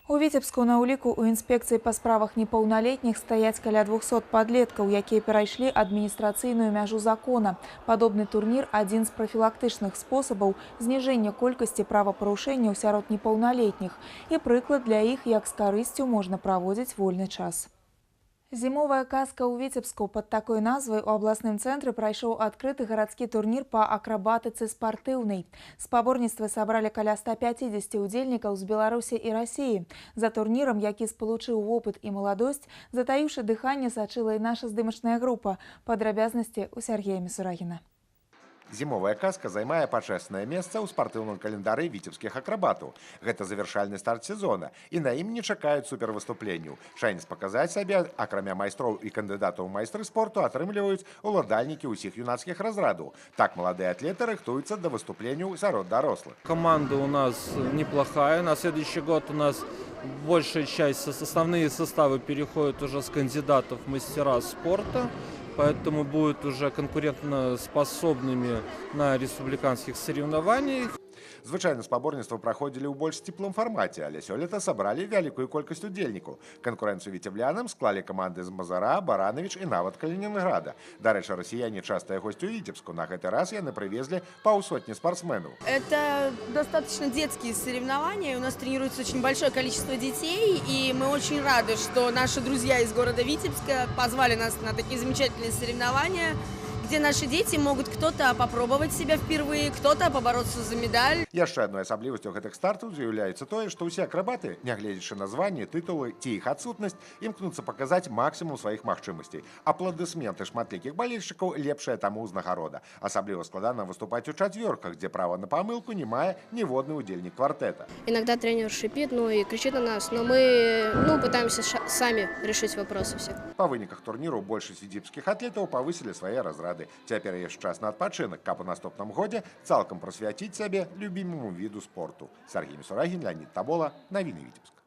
У Віцебску на ўліку ў інспекцыі па справах непаўналетніх стаяць каля 200 падлеткаў, якія перайшлі адміністрацыйную мяжу закона. Падобны турнір – адзін з прафілактычных спосабаў зніжэння колькасці правапарушэнняў сярод непаўналетніх і прыклад для іх, як з карысцю можна праводзіць вольны час. Зімовая казка ў Віцебску. Пад такой назвай у абласным цэнтры прайшоў адкрыты гарадскі турнір па акрабатыцы спартыўнай. Спаборніцтвы сабралі каля 150 удзельнікаў з Беларусі і Расіі. За турнірам, які спалучыў вопыт і маладосць, затаіўшы дыханне, сачыла і наша здымачная група. Падрабязнасці ў Сергея Місурагіна. Зімовая казка займае пачэснае месца ў спартыўным календары віцебскіх акрабатаў. Гэта завяршальны старт сезона, і на ім не чакаюць супервыступленняў. Шанец паказаць сябе, акрамя майстроў і кандыдатаў у майстры спорту, атрымліваюць уладальнікі ўсіх юнацкіх разрадаў. Так маладыя атлеты рыхтуюцца да выступленняў сярод дарослых. Команда у нас неплохая. На следующий год у нас большая часть, основные составы переходят уже с кандидатов в мастера спорта. Поэтому будут уже конкурентоспособными на республиканских соревнованиях. Звычайна спаборніцтва праходзілі ў больш цеплым фармаце, але сёлета сабралі вялікую колькасць удзельнікаў. Канкурэнцыю віцеблянам склалі каманды з Мазара, Баранавіч і нават Калінінграда. Дарэчы, расіяне частыя госці ў Віцебску. На гэты раз яны прывезлі паўсотні спортсменаў. Это достаточно детские соревнования. У нас тренируется очень большое количество детей, и мы очень рады, что наши друзья из города Витебска позвали нас на такие замечательные соревнования, где наши дети могут кто-то попробовать себя впервые, кто-то побороться за медаль. Яшчэ адной асаблівасцю гэтых стартаў з'яўляецца тое, што ўсе акрабаты, нягледзячы на званне, тытулы ці іх адсутнасць, імкнуцца паказаць максімум сваіх магчымасцей. Апладысменты шматлікіх балельшчыкаў лепшая таму ўзнагарода. Асабліва складана выступаць у чацвёрках, дзе права на памылку не мае ніводны удзельнік квартэта. Иногда тренер шипит, ну и кричит на нас, но мы, пытаемся сами решить вопросы все. Па выніках турніру большасць віцебскіх атлетаў павысілі свае разрады. паперады. Цяпер ёсць час на адпачынак, каб у наступным годзе цалкам прысвяціць сябе любімаму віду спорту. Сяргей Місурагін, Леанід Табола, навіны Віцебска.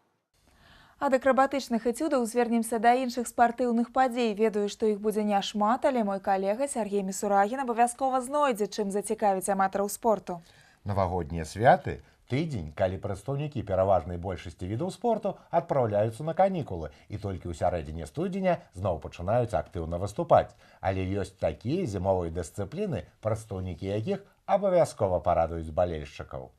Ад акрабатычных этюдаў звернемся да іншых спартыўных падзей. Ведаю, што іх будзе няшмат, але мой калега Сяргей Місурагін абавязкова знойдзе, чым зацікавіць аматараў спорту. Навагоднія святы — тыдзень, калі прадстаўнікі пераважнай большасці відаў спорту адпраўляюцца на канікулы і толькі ў сярэдзіне студзеня зноў пачынаюць актыўна выступаць. Але ёсць такія зімовыя дысцыпліны, прадстаўнікі якіх абавязкова парадуюць балельшчыкаў.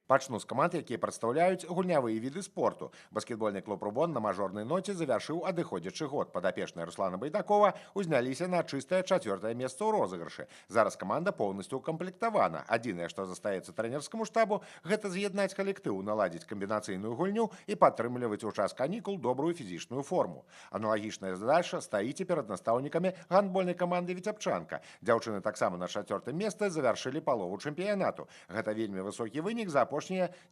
Пачну з каманд, якія прадстаўляюць гульнявыя віды спорту. Баскетбольны клуб «Рубон» на мажорнай ноце завяршыў адыходзячы год. Падапечныя Руслана Байдакова узняліся на чыстае чацвёртае месца ў розыгрышы. Зараз каманда поўнасцю укамплектавана. Адзінае, што застаецца трэнерскаму штабу, гэта з'яднаць калектыў, наладзіць камбінацыйную гульню і падтрымліваць у час канікул добрую фізічную форму. Аналагічная задача стаіць і перад настаўнікамі гандбольнай каманды «Віцябчанка». Дзяўчыны таксама на чацвёртым месцы завяршылі палову чэмпіянату. Гэта вельмі высокі вынік за апошнія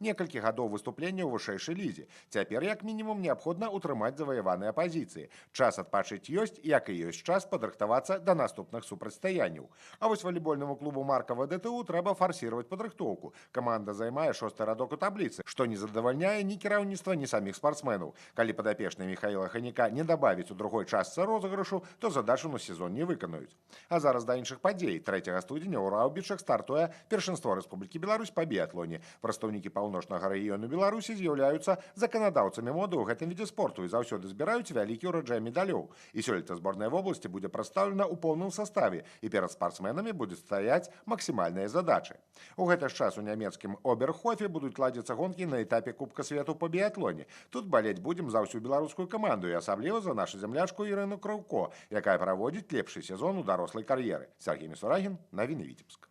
некалькі гадоў выступлення ў вышэйшай лізе. Цяпер, як мінімум, неабходна ўтрымаць заваяваныя пазіцыі. Час адпачыць ёсць, як і ёсць час падрыхтавацца да наступных супрацьстаянняў. А вось валейбольнаму клубу Маркава ДТУ трэба фарсіраваць падрыхтоўку. Каманда займае шосты радок у табліцы, што не задавальняе ні кіраўніцтва, ні саміх спартсменаў. Калі падапечныя Міхаіла Ханіка не дабавіць у другой частцы розыгрышу, то задачу на сезон не выканаюць. А зараз да іншых падзей. 3 студзеня ў Раўбічах стартуе першынство Рэспублікі Беларусь па біятлоне. Прадстаўнікі паўночнага рэгіёну Беларусі з'яўляюцца заканадаўцамі моды ў гэтым відзе спорту і заўсёды збіраюць вялікі ўраджай медалёў. І сёлета зборная вобласці будзе прадстаўлена ў поўным саставе, і перад спартсменамі будуць стаяць максімальныя задачы. У гэты ж час у нямецкім Оберхофе будуць ладзіцца гонкі на этапе Кубка свету па біятлоне. Тут балець будзем за ўсю беларускую каманду і асабліва за нашу зямлячку Ірыну Краўко, якая праводзіць лепшы сезон у дарослай кар'еры. Сяргей Місурагін, навіны Віцебск.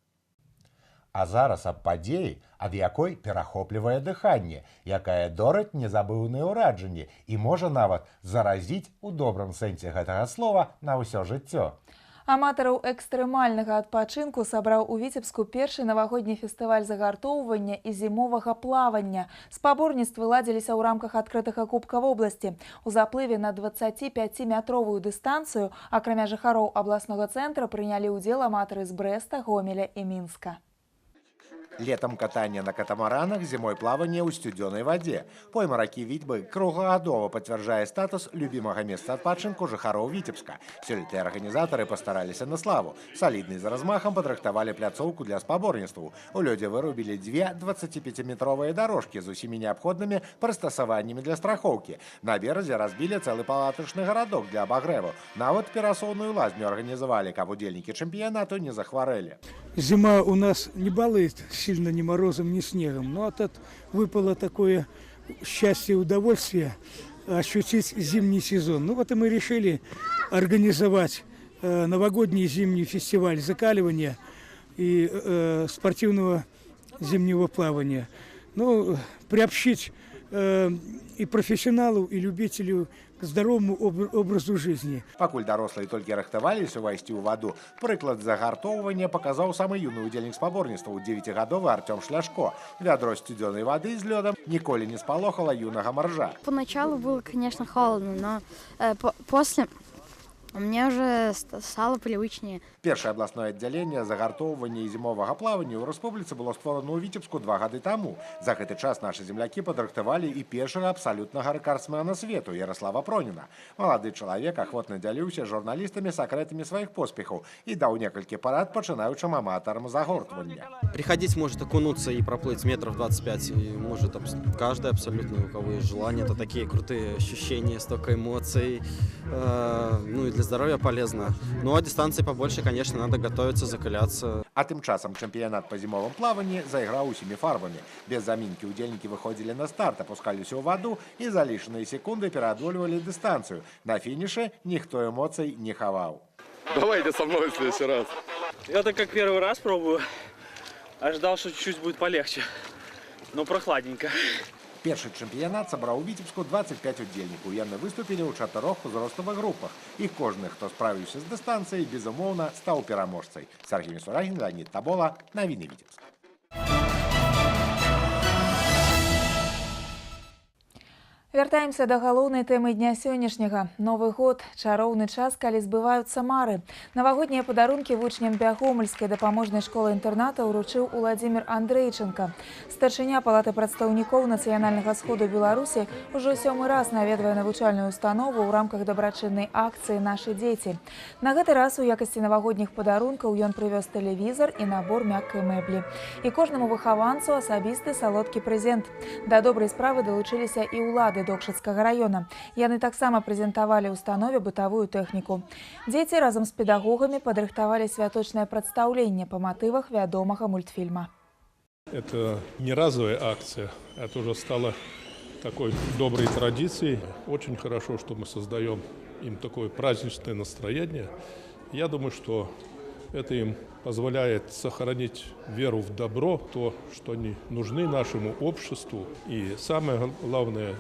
А зараз аб падзеі, ад якой перахоплівае дыханне, якая дорыць незабыўныя ўраджанні і можа нават заразіць у добрым сэнсе гэтага слова на ўсё жыццё. Аматараў экстрэмальнага адпачынку сабраў у Віцебску першы навагодні фестываль загартоўвання і зімовага плавання. Спаборніцтвы ладзіліся ў рамках адкрытага кубка вобласці. У заплыве на 25-метровую дыстанцыю, акрамя жыхароў абласнога цэнтра, прынялі ўдзел аматары з Брэста, Гомеля і Мінска. Летом катанне на катамаранах, зімой плаванне ў сцюдзёнай вадзе. Пойма ракі Віцьбы круглагадова пацвярджае статус любімага месца адпачынку жыхароў Віцебска. Сёлета арганізатары пастараліся на славу. Салідна і з размахам падрыхтавалі пляцоўку для спаборніцтваў. У лёдзе вырубілі дзве 25-метровыя дарожкі з усімі неабходнымі прыстасаваннямі для страхоўкі. На беразе разбілі цэлы палатачны гарадок для абагрэву. Нават перасоўную лазню арганізавалі, каб удзельнікі чэмпіянату не захварэлі. Зима у нас не балует сильно ни морозом, ни снегом. Но от выпало такое счастье и удовольствие ощутить зимний сезон. Ну вот и мы решили организовать новогодний зимний фестиваль закаливания и спортивного зимнего плавания. Ну, приобщить и профессионалов, и любителей к здоровому образу жизни. Пакуль дарослыя толькі рыхтаваліся ўвайсці ў ваду, прыклад загартоўвання паказаў самы юны удзельнік спаборніцтваў, дзевяцігадовы Арцём Шляшко. Вядро сцюдзёнай вады з лёдам ніколі не спалохала юнага маржа. Поначалу было, конечно, холодно, но после мне уже стало привычнее. Першае абласное аддзяленне загартоўвання і зімовага плавання ў рэспубліцы было створана ў Віцебску 2 гады таму. За гэты час нашы землякі падрыхтавалі і першага абсалютнага рэкардсмена свету Яраслава Проніна. Малады чалавек ахвотна дзяліўся з журналістамі сакрэтамі сваіх поспехаў і даў некалькі парад пачынаючым аматарам загортвання. Приходить может окунуться и проплыть метров 25, и может каждый абсолютно, у кого есть желание. Это такие крутые ощущения, столько эмоций, ну и для здоровья полезно. Ну а дистанции побольше, конечно, надо готовиться, закаляться. А тым часам чэмпіянат па зімовым плаванні зайграў усімі фарбамі. Без замінкі ўдзельнікі выходзілі на старт, апускаліся ў ваду і за лічаныя секунды пераадольвалі дыстанцыю. На фінішы ніхто эмоцый не хаваў. Давайте со мной в следующий раз. Я так как первый раз пробую, ожидал, что чуть-чуть будет полегче, но прохладненько. Першы чэмпіянат сабраў у Віцебску 25 удзельнікаў. Яны выступілі ў чатырох узроставых групах. І кожны, хто справіўся з дыстанцыяй, безумоўна, стаў пераможцай. Сяргей Місурагін, Леанід Табола, навіны Віцебск. Вяртаемся да галоўнай тэмы дня сённяшняга. Новы год – чароўны час, калі збываюцца мары. Навагоднія падарункі вучням Бягомельскай дапаможнай школы-інтэрната ўручыў Уладзімир Андрейченко. Старшыня Палаты прадстаўнікоў Нацыянальнага сходу Беларусі ўжо сёмы раз наведвае навучальную установу ў рамках дабрачыннай акцыі «Нашы дзеці». На гэты раз у якасці навагодніх падарункаў ён прывёз тэлевізар і набор мяккай мэблі. І кожнаму выхаванцу асабісты салодкі прэзент. Да добрай справы далучыліся і ўлады Докшыцкага района. Яны таксама прэзентавалі установе бытавую тэхніку. Дзеці разам з педагогамі падрыхтавалі святочнае прадстаўленне па матывах вядомага мультфільма. Это не разовая акция, это уже стало такой доброй традицией. Очень хорошо, что мы создаем им такое праздничное настроение. Я думаю, что это им позволяет сохранить веру в добро, то, что они нужны нашему обществу. И самое главное,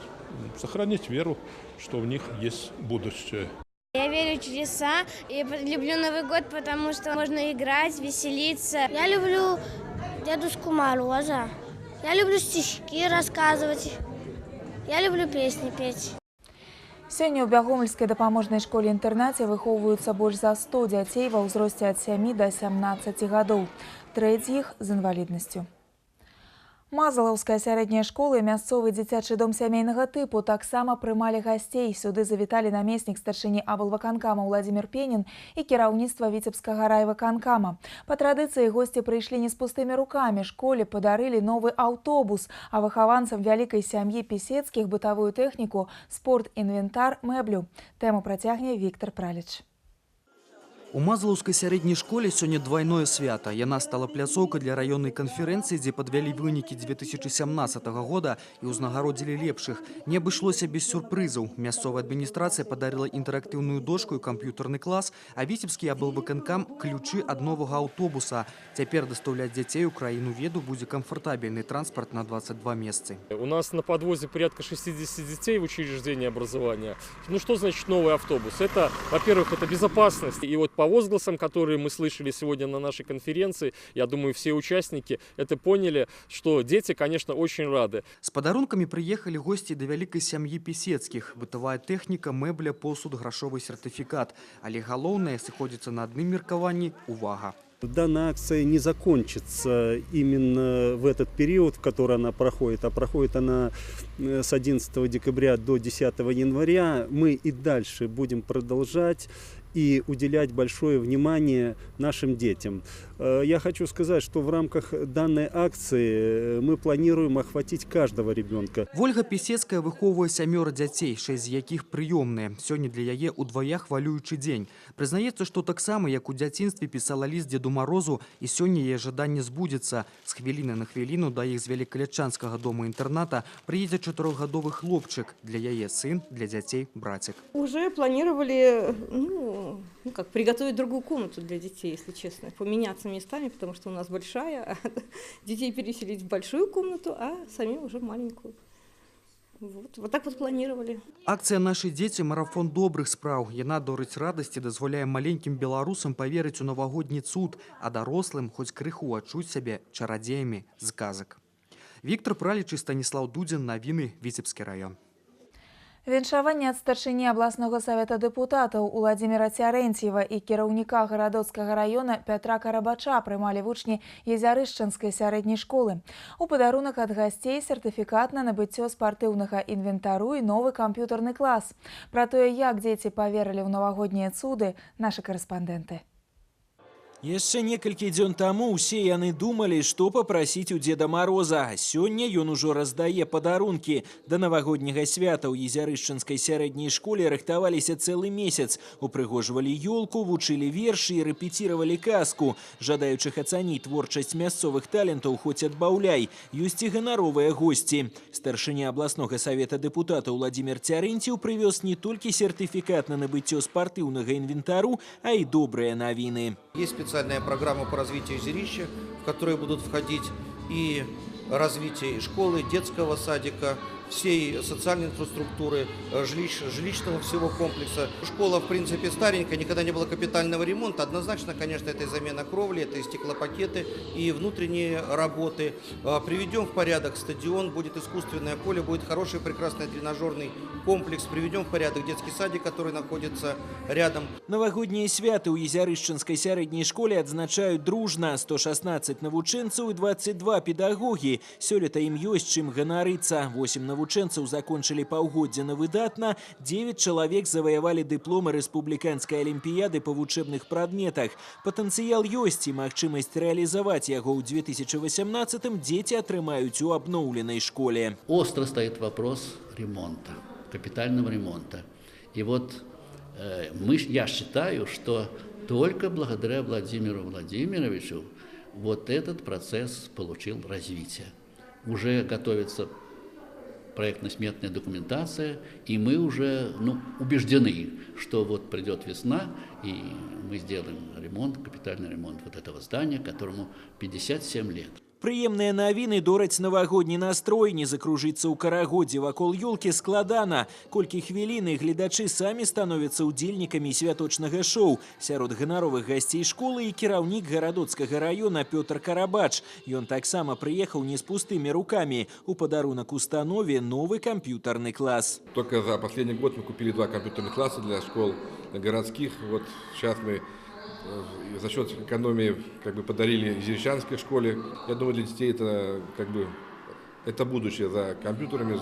сохранить веру, что в них есть будущее. Я верю в чудеса и люблю Новый год, потому что можно играть, веселиться. Я люблю Дедушку Мороза. Я люблю стишки рассказывать. Я люблю песни петь. Сёння ў Бягомельскай дапаможнай школе-інтэрнаце выхоўваюцца больш за 100 дзяцей ва ўзросце ад 7 до 17 гадоў. Трэць з іх з інваліднасцю. Мазалаўская сярэдняя школа і мясцовы дзіцячы дом сямейнага тыпу таксама прымалі гасцей. Сюды завіталі намеснік старшыні аблвыканкама Уладзімир Пенін і кіраўніцтва Віцебскага райвыканкама. Па традыцыі госці прыйшлі не з пустымі рукамі. Школе падарылі новы аўтобус, а выхаванцам вялікай сям'і Пісецкіх бытавую тэхніку, спорт-інвентар, мэблю. Тэму працягне Віктор Праліч. У Мазалаўскай сярэдняй школе сёння двайное свята. Яна стала пляцоўкай для раённай канферэнцыі, дзе падвялі вынікі 2017 года і ўзнагародзілі лепшых. Не абышлося без сюрпрызаў. Мясцовая адміністрацыя падарыла інтэрактыўную дошку і камп'ютарны клас, а Віцебскі аблвыканкам ключы ад новага аўтобуса. Цяпер дастаўляць дзяцей у краіну веду будзе камфартабельны транспарт на 22 месцы. У нас на подвозе порядка 60 детей в учреждении образования. Ну что значит новый автобус? Это, во-первых, это безопасность. И вот по возгласам, которые мы слышали сегодня на нашей конференции, я думаю, все участники это поняли, что дети, конечно, очень рады. С падарункамі прыехалі госці да вялікай сям'і Пісецкіх. Бытавая тэхніка, мэбля, посуд, грашовы сертыфікат. Але галоўнае сыходзіцца на адным меркаванні – увага. Данная акция не закончится именно в этот период, в который она проходит, а проходит она с 11 декабря до 10 января. Мы и дальше будем продолжать и уделять большое внимание нашим детям. Я хочу сказать, что в рамках данной акции мы планируем охватить каждого ребенка. Вольга Пісецкая выхоўвае 7 дзяцей, 6 з якіх прыёмныя. Сёння для яе ўдвая хвалюючы дзень. Прызнаецца, што таксама, як у дзяцінстве пісала ліст Деду Морозу, і сёння яе жаданне збудзецца. З хвіліны на хвіліну да іх з Вялікалячанскага дома-інтэрната прыедзе 4-гадовы хлопчык. Для яе сын, для дзяцей брацік. Уже планировали, ну как, приготовить другую комнату для детей, если честно, поменяться местами, потому что у нас большая, а детей переселить в большую комнату, а сами уже в маленькую. Вот так вот планировали. Акцыя «Нашы дзеці» – марафон добрых спраў. Яна дорыць радасці, дазваляе маленькім беларусам паверыць у навагодні цуд, а дарослым хоць крыху адчуць сябе чарадзеямі з казак. Віктор Праліч і Станіслаў Дудзін, навіны, Віцебскі раён. Віншаванне ад старшыні абласнога савета дэпутатаў Уладзіміра Цярэнцьева і кіраўніка Гарадоцкага раёна Пятра Карабача прымалі вучні Езярышчанскай сярэдняй школы. У падарунак ад гасцей сертыфікат на набыццё спартыўнага інвентару і новы камп'ютарны клас. Пра тое, як дзеці паверылі ў навагоднія цуды, нашы карэспандэнты. Яшчэ некалькі дзён таму ўсе яны думалі, што папрасіць у Деда Мороза. Сёння ён ужо раздае падарункі. Да навагодняга свята ў Езярышчанскай сярэдняй школе рыхтаваліся цэлы месяц. Упрыгожвалі ёлку, вучылі вершы і рэпеціравалі казку. Жадаючых ацаніць творчасць мясцовых талентаў хоць адбаўляй. Ёсць і ганаровыя госці. Старшыня абласнога савета дэпутатаў Уладзімир Цярэнцьеў прывёз не толькі сертыфікат на набыццё спартыўнага інвентару, а і добрыя навіны. Есть специальная программа по развитию Озерища, в которую будут входить и развитие школы, детского садика, всей социальной инфраструктуры, жилищного всего комплекса. Школа, в принципе, старенькая, никогда не было капитального ремонта. Однозначно, конечно, это и замена кровли, это и стеклопакеты, и внутренние работы. Приведем в порядок стадион, будет искусственное поле, будет хороший, прекрасный тренажерный комплекс. Приведем в порядок детский садик, который находится рядом. Навагоднія святы ў Езярышчынскай сярэдняй школе адзначаюць дружна. 116 навучэнцаў і 22 педагогі. Сёлета ім ёсць чым ганарыцца. 8 навучэнцаў закончылі паўгоддзя на выдатна, 9 чалавек заваявалі дыпломы рэспубліканскай алімпіяды па вучэбных прадметах. Патэнцыял ёсць і магчымасць рэалізаваць яго ў 2018-м дзеці атрымаюць у абноўленай школе. Остро стоит вопрос ремонта, капитального ремонта. И вот я считаю, что только благодаря Владимиру Владимировичу вот этот процесс получил развитие. Уже готовится проектно-сметная документация, и мы уже убеждены, что вот придет весна, и мы сделаем ремонт, капитальный ремонт вот этого здания, которому 57 лет. Прыемныя навіны дораць навагодні настрой. Не закружыцца ў карагодзе вакол ёлкі складана. Колькі хвілін, і гледачы самі становяцца ўдзельнікамі святочнага шоу. Сярод ганаровых гасцей школы і кіраўнік Гарадоцкага раёна Пётр Карабач. Ён таксама прыехаў не з пустымі рукамі. У падарунак установе новы камп'ютарны клас. Только за последний год мы купили 2 компьютерных класса для школ городских. Вот сейчас мы за счет экономии подарили Езерищанской школе. Я думаю, для детей это, это будущее за компьютерами,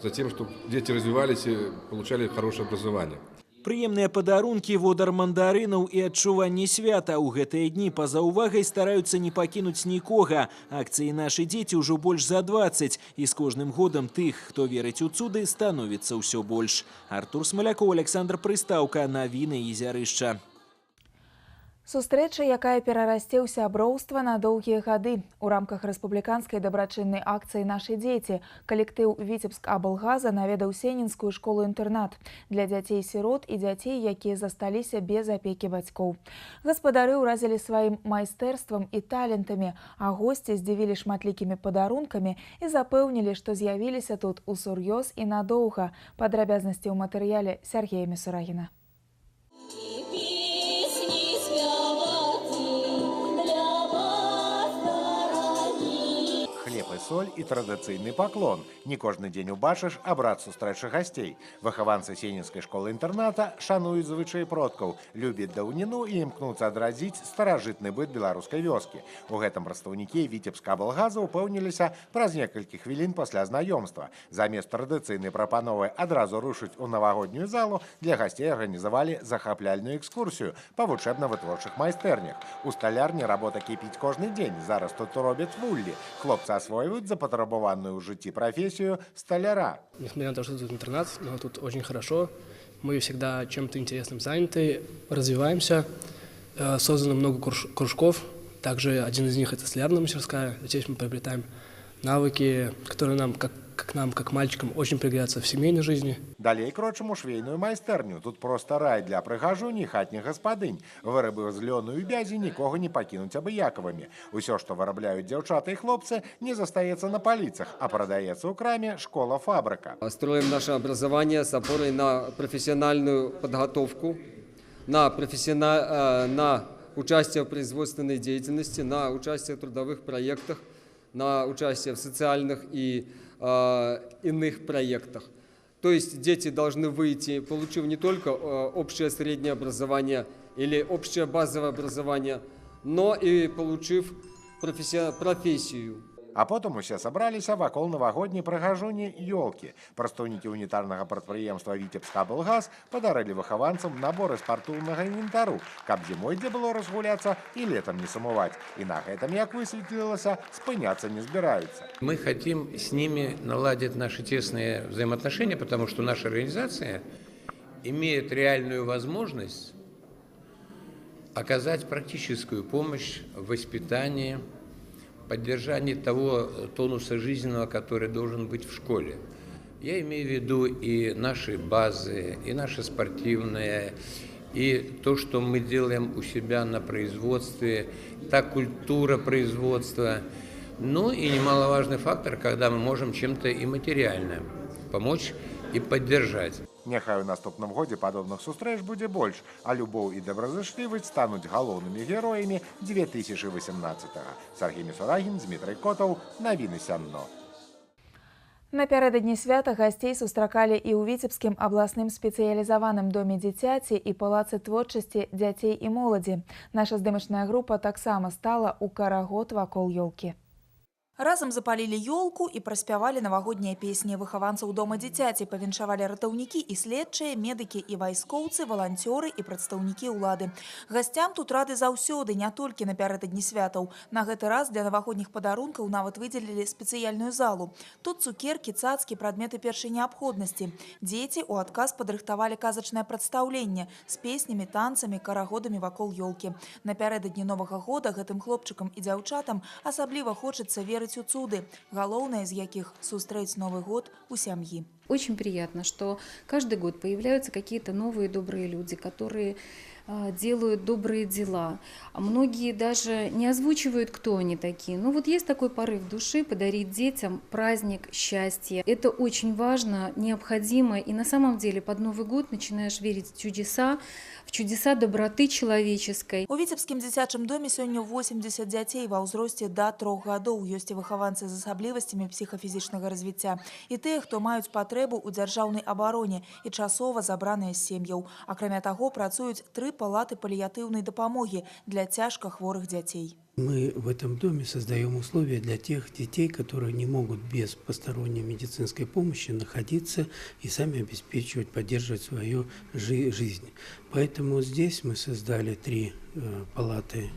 за тем, чтобы дети развивались и получали хорошее образование. Прыемныя падарункі, водар мандарынаў і адчуванне свята. У гэтыя дні па-за ўвагай стараюцца не пакінуць нікога. Акцыі «Нашы дзеці» ўжо больш за 20. І з кожным годам тых, хто верыць у цуды, становіцца ўсё больш. Артур Смалякоў, Александр Прыстаўка. Навіны Езярышча. Сустрэча, якая перарасце ў сяброўства на доўгія гады. У рамках рэспубліканскай дабрачыннай акцыі «Нашы дзеці» калектыў Віцебскаблгаза наведаў сенінскую школу-інтэрнат для дзяцей-сірот і дзяцей, якія засталіся без апекі бацькоў. Гаспадары ўразілі сваім майстэрствам і талентамі, а госці здзівілі шматлікімі падарункамі і запэўнілі, што з'явіліся тут усур'ёз і надоўга. Падрабязнасці ў матэрыяле Сергея Місурагіна. Соль і традыцыйны паклон. Не кожны дзень убачыш абрад сустрэчы гасцей. Выхаванцы сенінскай школы-інтэрната шануюць звычаі продкаў, любяць даўніну і імкнуцца адрадзіць старажытны быт беларускай вёскі. У гэтым прадстаўнікі Віцебскаблгаза ўпэўніліся праз некалькі хвілін пасля знаёмства. Замест традыцыйнай прапановы адразу рушыць у навагоднюю залу для гасцей арганізавалі захапляльную экскурсію па вучэбна-вытворчых майстэрнях. У сталярні работа кіпіць кожны дзень. Зараз тут робяць вуллі. Хлопцы асвойваюць запатрабаваную ў жыцці прафесію столяра. Несмотря на то, что тут интернат, но тут очень хорошо. Мы всегда чем-то интересным заняты, развиваемся. Создано много кружков. Также один из них – это столярная мастерская. Здесь мы приобретаем навыки, которые нам, как мальчикам, очень пригодятся в семейной жизни. Далей крочым у швейную майстэрню. Тут проста рай для прыгажуні і хатніх гаспадынь. Вырабы з лёну і бязі нікога не пакінуць абыякавымі. Усё, што вырабляюць дзяўчаты і хлопцы, не застаецца на паліцах, а прадаецца ў краме «Школа-фабрика». Строим наше образование с опорой на профессиональную подготовку, на участие в производственной деятельности, на участие в трудовых проектах, на участие в социальных и иных проектах. То есть дети должны выйти, получив не только общее среднее образование или общее базовое образование, но и получив профессию. А потым усе сабраліся вакол навагодняй прыгажуні ёлкі. Прадстаўнікі унітарнага прадпрыемства «Віцебскаблгаз» падарылі выхаванцам наборы спартыўнага інвентару, каб зімой дзе было разгуляцца і летам не сумаваць. І на гэтым, як высветлілася, спыняцца не збіраюцца. Мы хотим с ними наладить наши тесные взаимоотношения, потому что наша организация имеет реальную возможность оказать практическую помощь в воспитании, поддержании того тонуса жизненного, который должен быть в школе. Я имею в виду и наши базы, и наши спортивные, и то, что мы делаем у себя на производстве, та культура производства. Ну и немаловажный фактор, когда мы можем чем-то и материально помочь и поддержать. Няхай у наступным годзе падобных сустрэч будзе больш, а любоў і добразычлівасць стануць галоўнымі героямі 2018-го. Сяргей Місурагін, Дзмітрый Котаў, навіны Сянно. Напярэдадні свята гасцей сустракалі і ў Віцебскім абласным спецыялізаваным доме дзіцяці і палацы творчасці дзяцей і моладзі. Наша здымачная група таксама стала ў карагод вакол ёлкі. Разам запалілі ёлку і праспявалі навагоднія песні. Выхаванцаў дома дзіцяці павіншавалі ратаўнікі і следчыя, медыкі і вайскоўцы, валанцёры і прадстаўнікі ўлады. Гасцям тут рады заўсёды, не толькі напярэдадні святаў. На гэты раз для навагодніх падарункаў нават выдзелілі спецыяльную залу. Тут цукеркі, цацкі, прадметы першай неабходнасці. Дзеці ў адказ падрыхтавалі казачнае прадстаўленне з песнямі, танцамі, карагодамі вакол ёлкі. Напярэдадні Новага года гэтым хлопчыкам і дзяўчатам асабліва хочацца верыць у цуды, галоўнае з якіх сустрэць Новы год у сям'і. Очень приятно, что каждый год появляются какие-то новые добрые люди, которые делают добрые дела. Многие даже не озвучивают, кто они такие. Но вот есть такой порыв души подарить детям праздник, счастье. Это очень важно, необходимо. И на самом деле под Новый год начинаешь верить в чудеса доброты человеческой. У Віцебскім дзіцячым доме сёння 80 дзяцей ва ўзросце да 3 гадоў. Ёсць і выхаванцы з асаблівасцямі псіхафізічнага развіцця. І тыя, хто маюць патрэбу ў дзяржаўнай абароне і часова забраныя з сем'яў. Акрамя таго, працуюць 3 палаты паліятыўнай дапамогі для цяжка хворых дзяцей. Мы в этом доме создаем условия для тех детей, которые не могут без посторонней медицинской помощи находиться и сами обеспечивать, поддерживать свою жизнь. Поэтому здесь мы создали 3 палаты,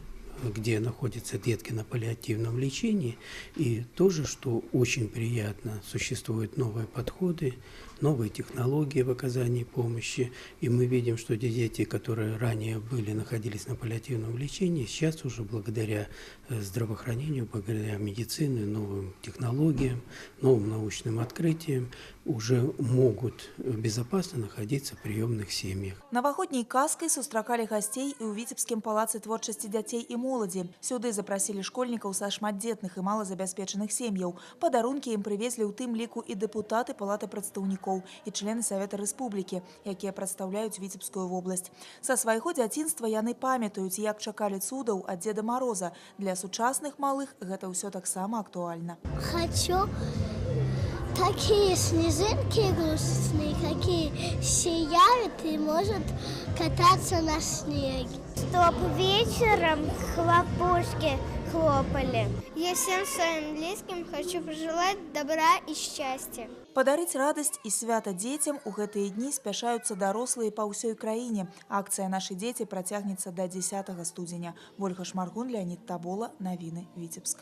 где находятся детки на паллиативном лечении. И тоже, что очень приятно, существуют новые подходы, новые технологии в оказании помощи. И мы видим, что те дети, которые ранее находились на паллиативном лечении, сейчас уже благодаря здравоохранению, благодаря медицине, новым технологиям, новым научным открытиям уже могут безопасно находиться в приемных семьях. Навагодняй казкай сустракалі гасцей і ў Віцебскім палацы творчасці дзяцей і моладзі. Сюды запрасілі школьнікаў са шматдзетных і малазабяспечаных сем'яў. Падарункі ім прывезлі ў тым ліку і дэпутаты Палаты прадстаўнікоў і члены Савета Рэспублікі, якія прадстаўляюць Віцебскую вобласць. Са свайго дзяцінства яны памятаюць, як чакалі цудаў ад Дзеда Мароза. Для сучасных малых гэта ўсё таксама актуальна. Хочу такие снежинки игрушечные, какие сияют и может кататься на снеге. Чтоб вечером хлопушки хлопали. Я всем своим близким хочу пожелать добра и счастья. Падарыць радасць і свята дзецям у гэтыя дні спяшаюцца дарослыя па ўсёй краіне. Акцыя «Нашы дзеці» працягнецца да 10 студзеня. Вольга Шмаргун, Леанід Табола, навіны, Віцебск.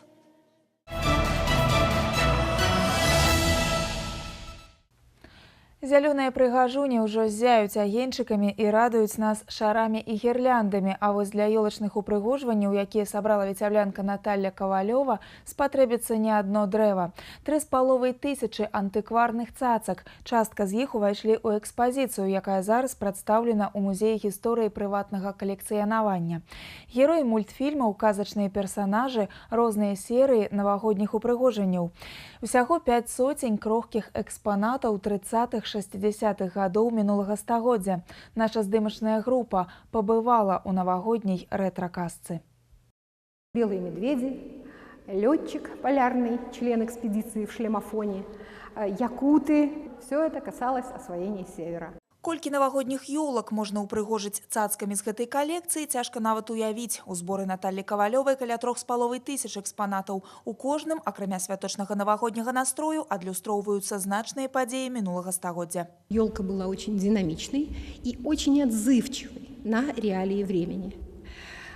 Зялёныя прыгажуні ўжо ззяюць агеньчыкамі і радуюць нас шарамі і гірляндамі. А вось для ёлачных упрыгожванняў, якія сабрала віцяблянка Наталля Кавалёва, спатрэбіцца не адно дрэва. 3,5 тысячы антыкварных цацак. Частка з іх увайшлі ў экспазіцыю, якая зараз прадстаўлена ў музеі гісторыі прыватнага калекцыянавання. Героі мультфільмаў, казачныя персанажы, розныя серыі навагодніх упрыгожанняў. Усяго 500 крохкіх экспанатаў 30-х, 60-х гадоў мінулага стагоддзя. Наша здымачная група пабывала ў навагодняй рэтра-казцы. Белые медведи, летчик полярный, член экспедиции в шлемофоне, якуты. Все это касалось освоения севера. Колькі навагодніх ёлак можна ўпрыгожыць цацкамі з гэтай калекцыі, цяжка нават уявіць. У зборы Наталлі Кавалёвай каля 3,5 тысяч экспанатаў. У кожным, акрамя святочнага навагодняга настрою, адлюстроўваюцца значныя падзеі мінулага стагоддзя. Елка была очень динамичной и очень отзывчивой на реалии времени.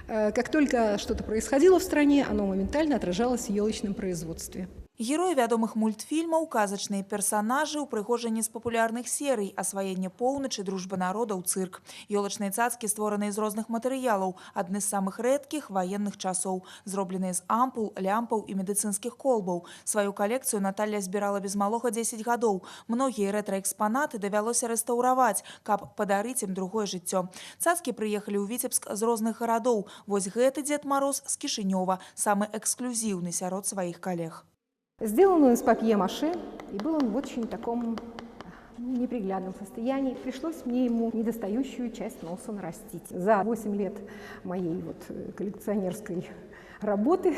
Как только что-то происходило в стране, оно моментально отражалось в елочном производстве. Героі вядомых мультфільмаў, казачныя персанажы, упрыгожанні з папулярных серый, асваенне поўначы, дружба народаў, цырк. Ёлачныя цацкі створаныя з розных матэрыялаў, адны з самых рэдкіх ваенных часоў, зробленыя з ампул, лямпаў і медыцынскіх колбаў. Сваю калекцыю Наталля збірала без малога 10 гадоў. Многія рэтраэкспанаты давялося рэстаўраваць, каб падарыць ім другое жыццё. Цацкі прыехалі ў Віцебск з розных гарадоў. Вось гэты Дзед Мароз з Кішынёва, самы эксклюзіўны сярод сваіх калег. Сделан он из папье-маше, и был он в очень таком неприглядном состоянии. Пришлось мне ему недостающую часть носа нарастить. За 8 лет моей вот коллекционерской работы,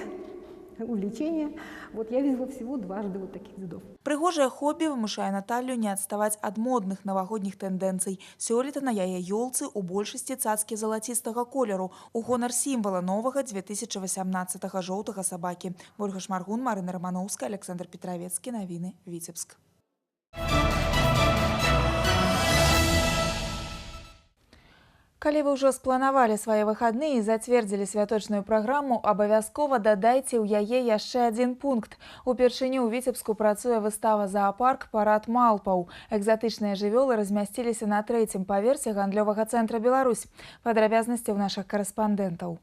увлечения, вот я видела всего дважды вот таких дедов. Прыгожае хобі вымушае Наталлю не адставаць ад модных навагодніх тэндэнцый. Сёлета на яе ёлцы ў большасці цацкі залацістага колеру, у гонар сімвала новага 2018 жоўтага сабакі. Вольга Шмаргун, Марына Раманоўская, Аляксандр Петравецкі. Навіны. Віцебск. Калі вы ўжо спланавалі свае выхадныя і зацвердзілі святочную праграму, абавязкова дадайце ў яе яшчэ адзін пункт. Упершыню ў Віцебску працуе выстава «Заапарк. Парад малпаў». Экзатычныя жывёлы размясціліся на трэцім паверсе гандлёвага цэнтра «Беларусь». Падрабязнасці ў нашых карэспандэнтаў.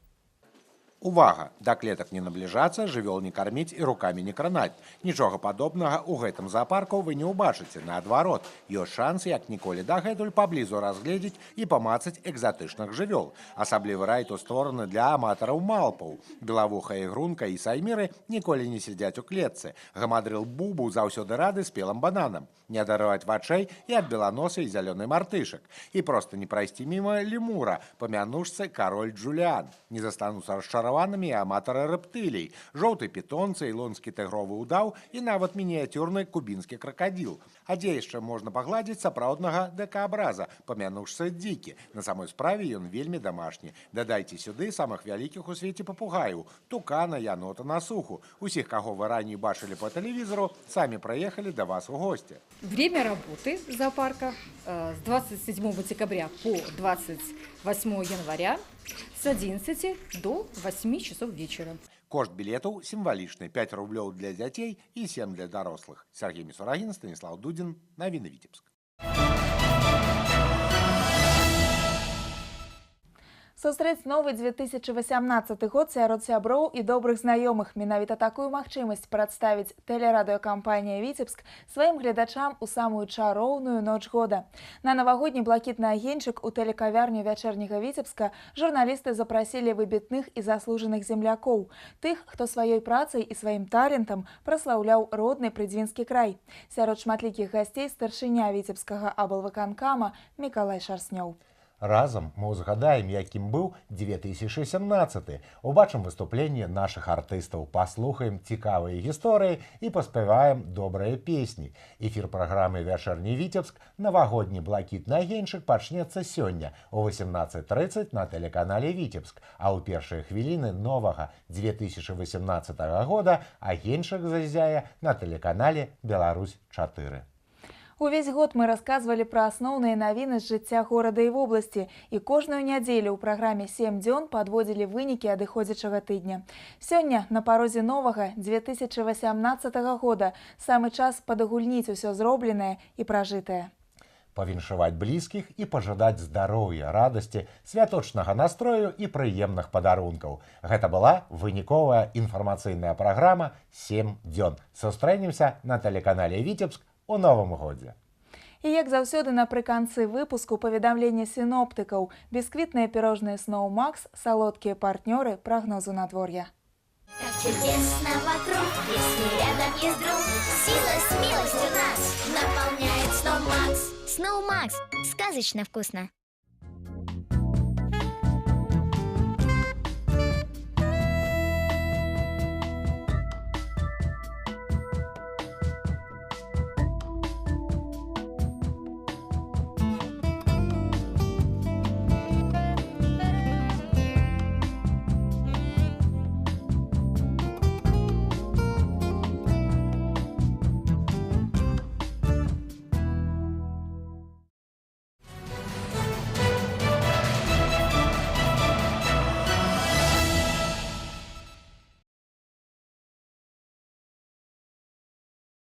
Увага! Да клетак не набліжацца, жывёл не карміць і рукамі не кранаць. Нічога падобнага ў гэтым заапарку вы не ўбачыце. Наадварот, ёсць шанс, як ніколі дагэтуль, паблізу разгледзець і памацаць экзатычных жывёл. Асаблівы рай тут створаны для аматараў малпаў. Белавухая ігрунка і сайміры ніколі не сядзяць у клетцы. Гамадрыл Бубу заўсёды рады спелым бананам. Не адарваць вачэй і ад беланоса і зялёнай мартышак. І проста не прайсці міма лемура, па мянушцы кароль Джуліан. Не застануцца расчараванымі і аматары рэптылій, жоўты пітон, цейлонскі тыгровы удаў і нават мініяцюрны кубінскі кракадзіл. А дзе яшчэ можна пагладзіць сапраўднага дыкаабраза, па мянушцы Дзікі. На самой справе ён вельмі дамашні. Дадайце сюды самых вялікіх у свеце папугаяў, тукана, янота на суху. Усіх, каго вы раней бачылі па тэлевізару, самі прыехалі да вас у госці. Время работы зоопарка с 27 декабря по 28 января с 11 до 8 часов вечера. Кошт билетаў сімвалічны – 5 рублёў для дзяцей і 7 для дарослых. Сергей Мисурагин, Станислав Дудин, Навіны Витебск. Сустрэць новы 2018 год сярод сяброў і добрых знаёмых. Менавіта такую магчымасць прадставіць тэлерадыёкампанія «Віцебск» сваім гледачам у самую чароўную ноч года. На навагодні блакітны агеньчык у тэлекавярню вячэрняга Віцебска журналісты запрасілі выбітных і заслужаных землякоў. Тых, хто сваёй працай і сваім талентам праслаўляў родны прыдзвінскі край. Сярод шматлікіх гасцей старшыня віцебскага аблвыканкама Мікалай Шарснёў. Разам мы ўзгадаем, якім быў 2017. Убачым выступленне нашых артыстаў, паслухаем цікавыя гісторыі і паспяваем добрыя песні. Эфір праграмы «Вячэрні Віцебск» навагодні блакітны агеньчык пачнецца сёння о 18:30 на тэлеканале «Віцебск», а ў першыя хвіліны новага 2018 года агеньчык зазяе на тэлеканале «Беларусь-4». Увесь год мы расказвалі пра асноўныя навіны з жыцця горада і вобласці. І кожную нядзелю ў праграме «7 дзён» падводзілі вынікі адыходзячага тыдня. Сёння на парозе новага 2018 года самы час падагульніць усё зробленае і пражытае. Павіншаваць блізкіх і пажадаць здароўя, радасці, святочнага настрою і прыемных падарункаў. Гэта была выніковая інфармацыйная праграма «7 дзён». Сустрэнемся на тэлеканале «Віцебск» у новым годзе. І як заўсёды напрыканцы выпуску паведамленне сіноптыкаў. Бісквітныя пірожныя Snow Max, салодкія партнёры прагнозу надвор'я. Как чудесно вокруг, если рядом есть друг, сила смелостью нас наполняет Snow Max. Snow Max. Сказочно вкусно.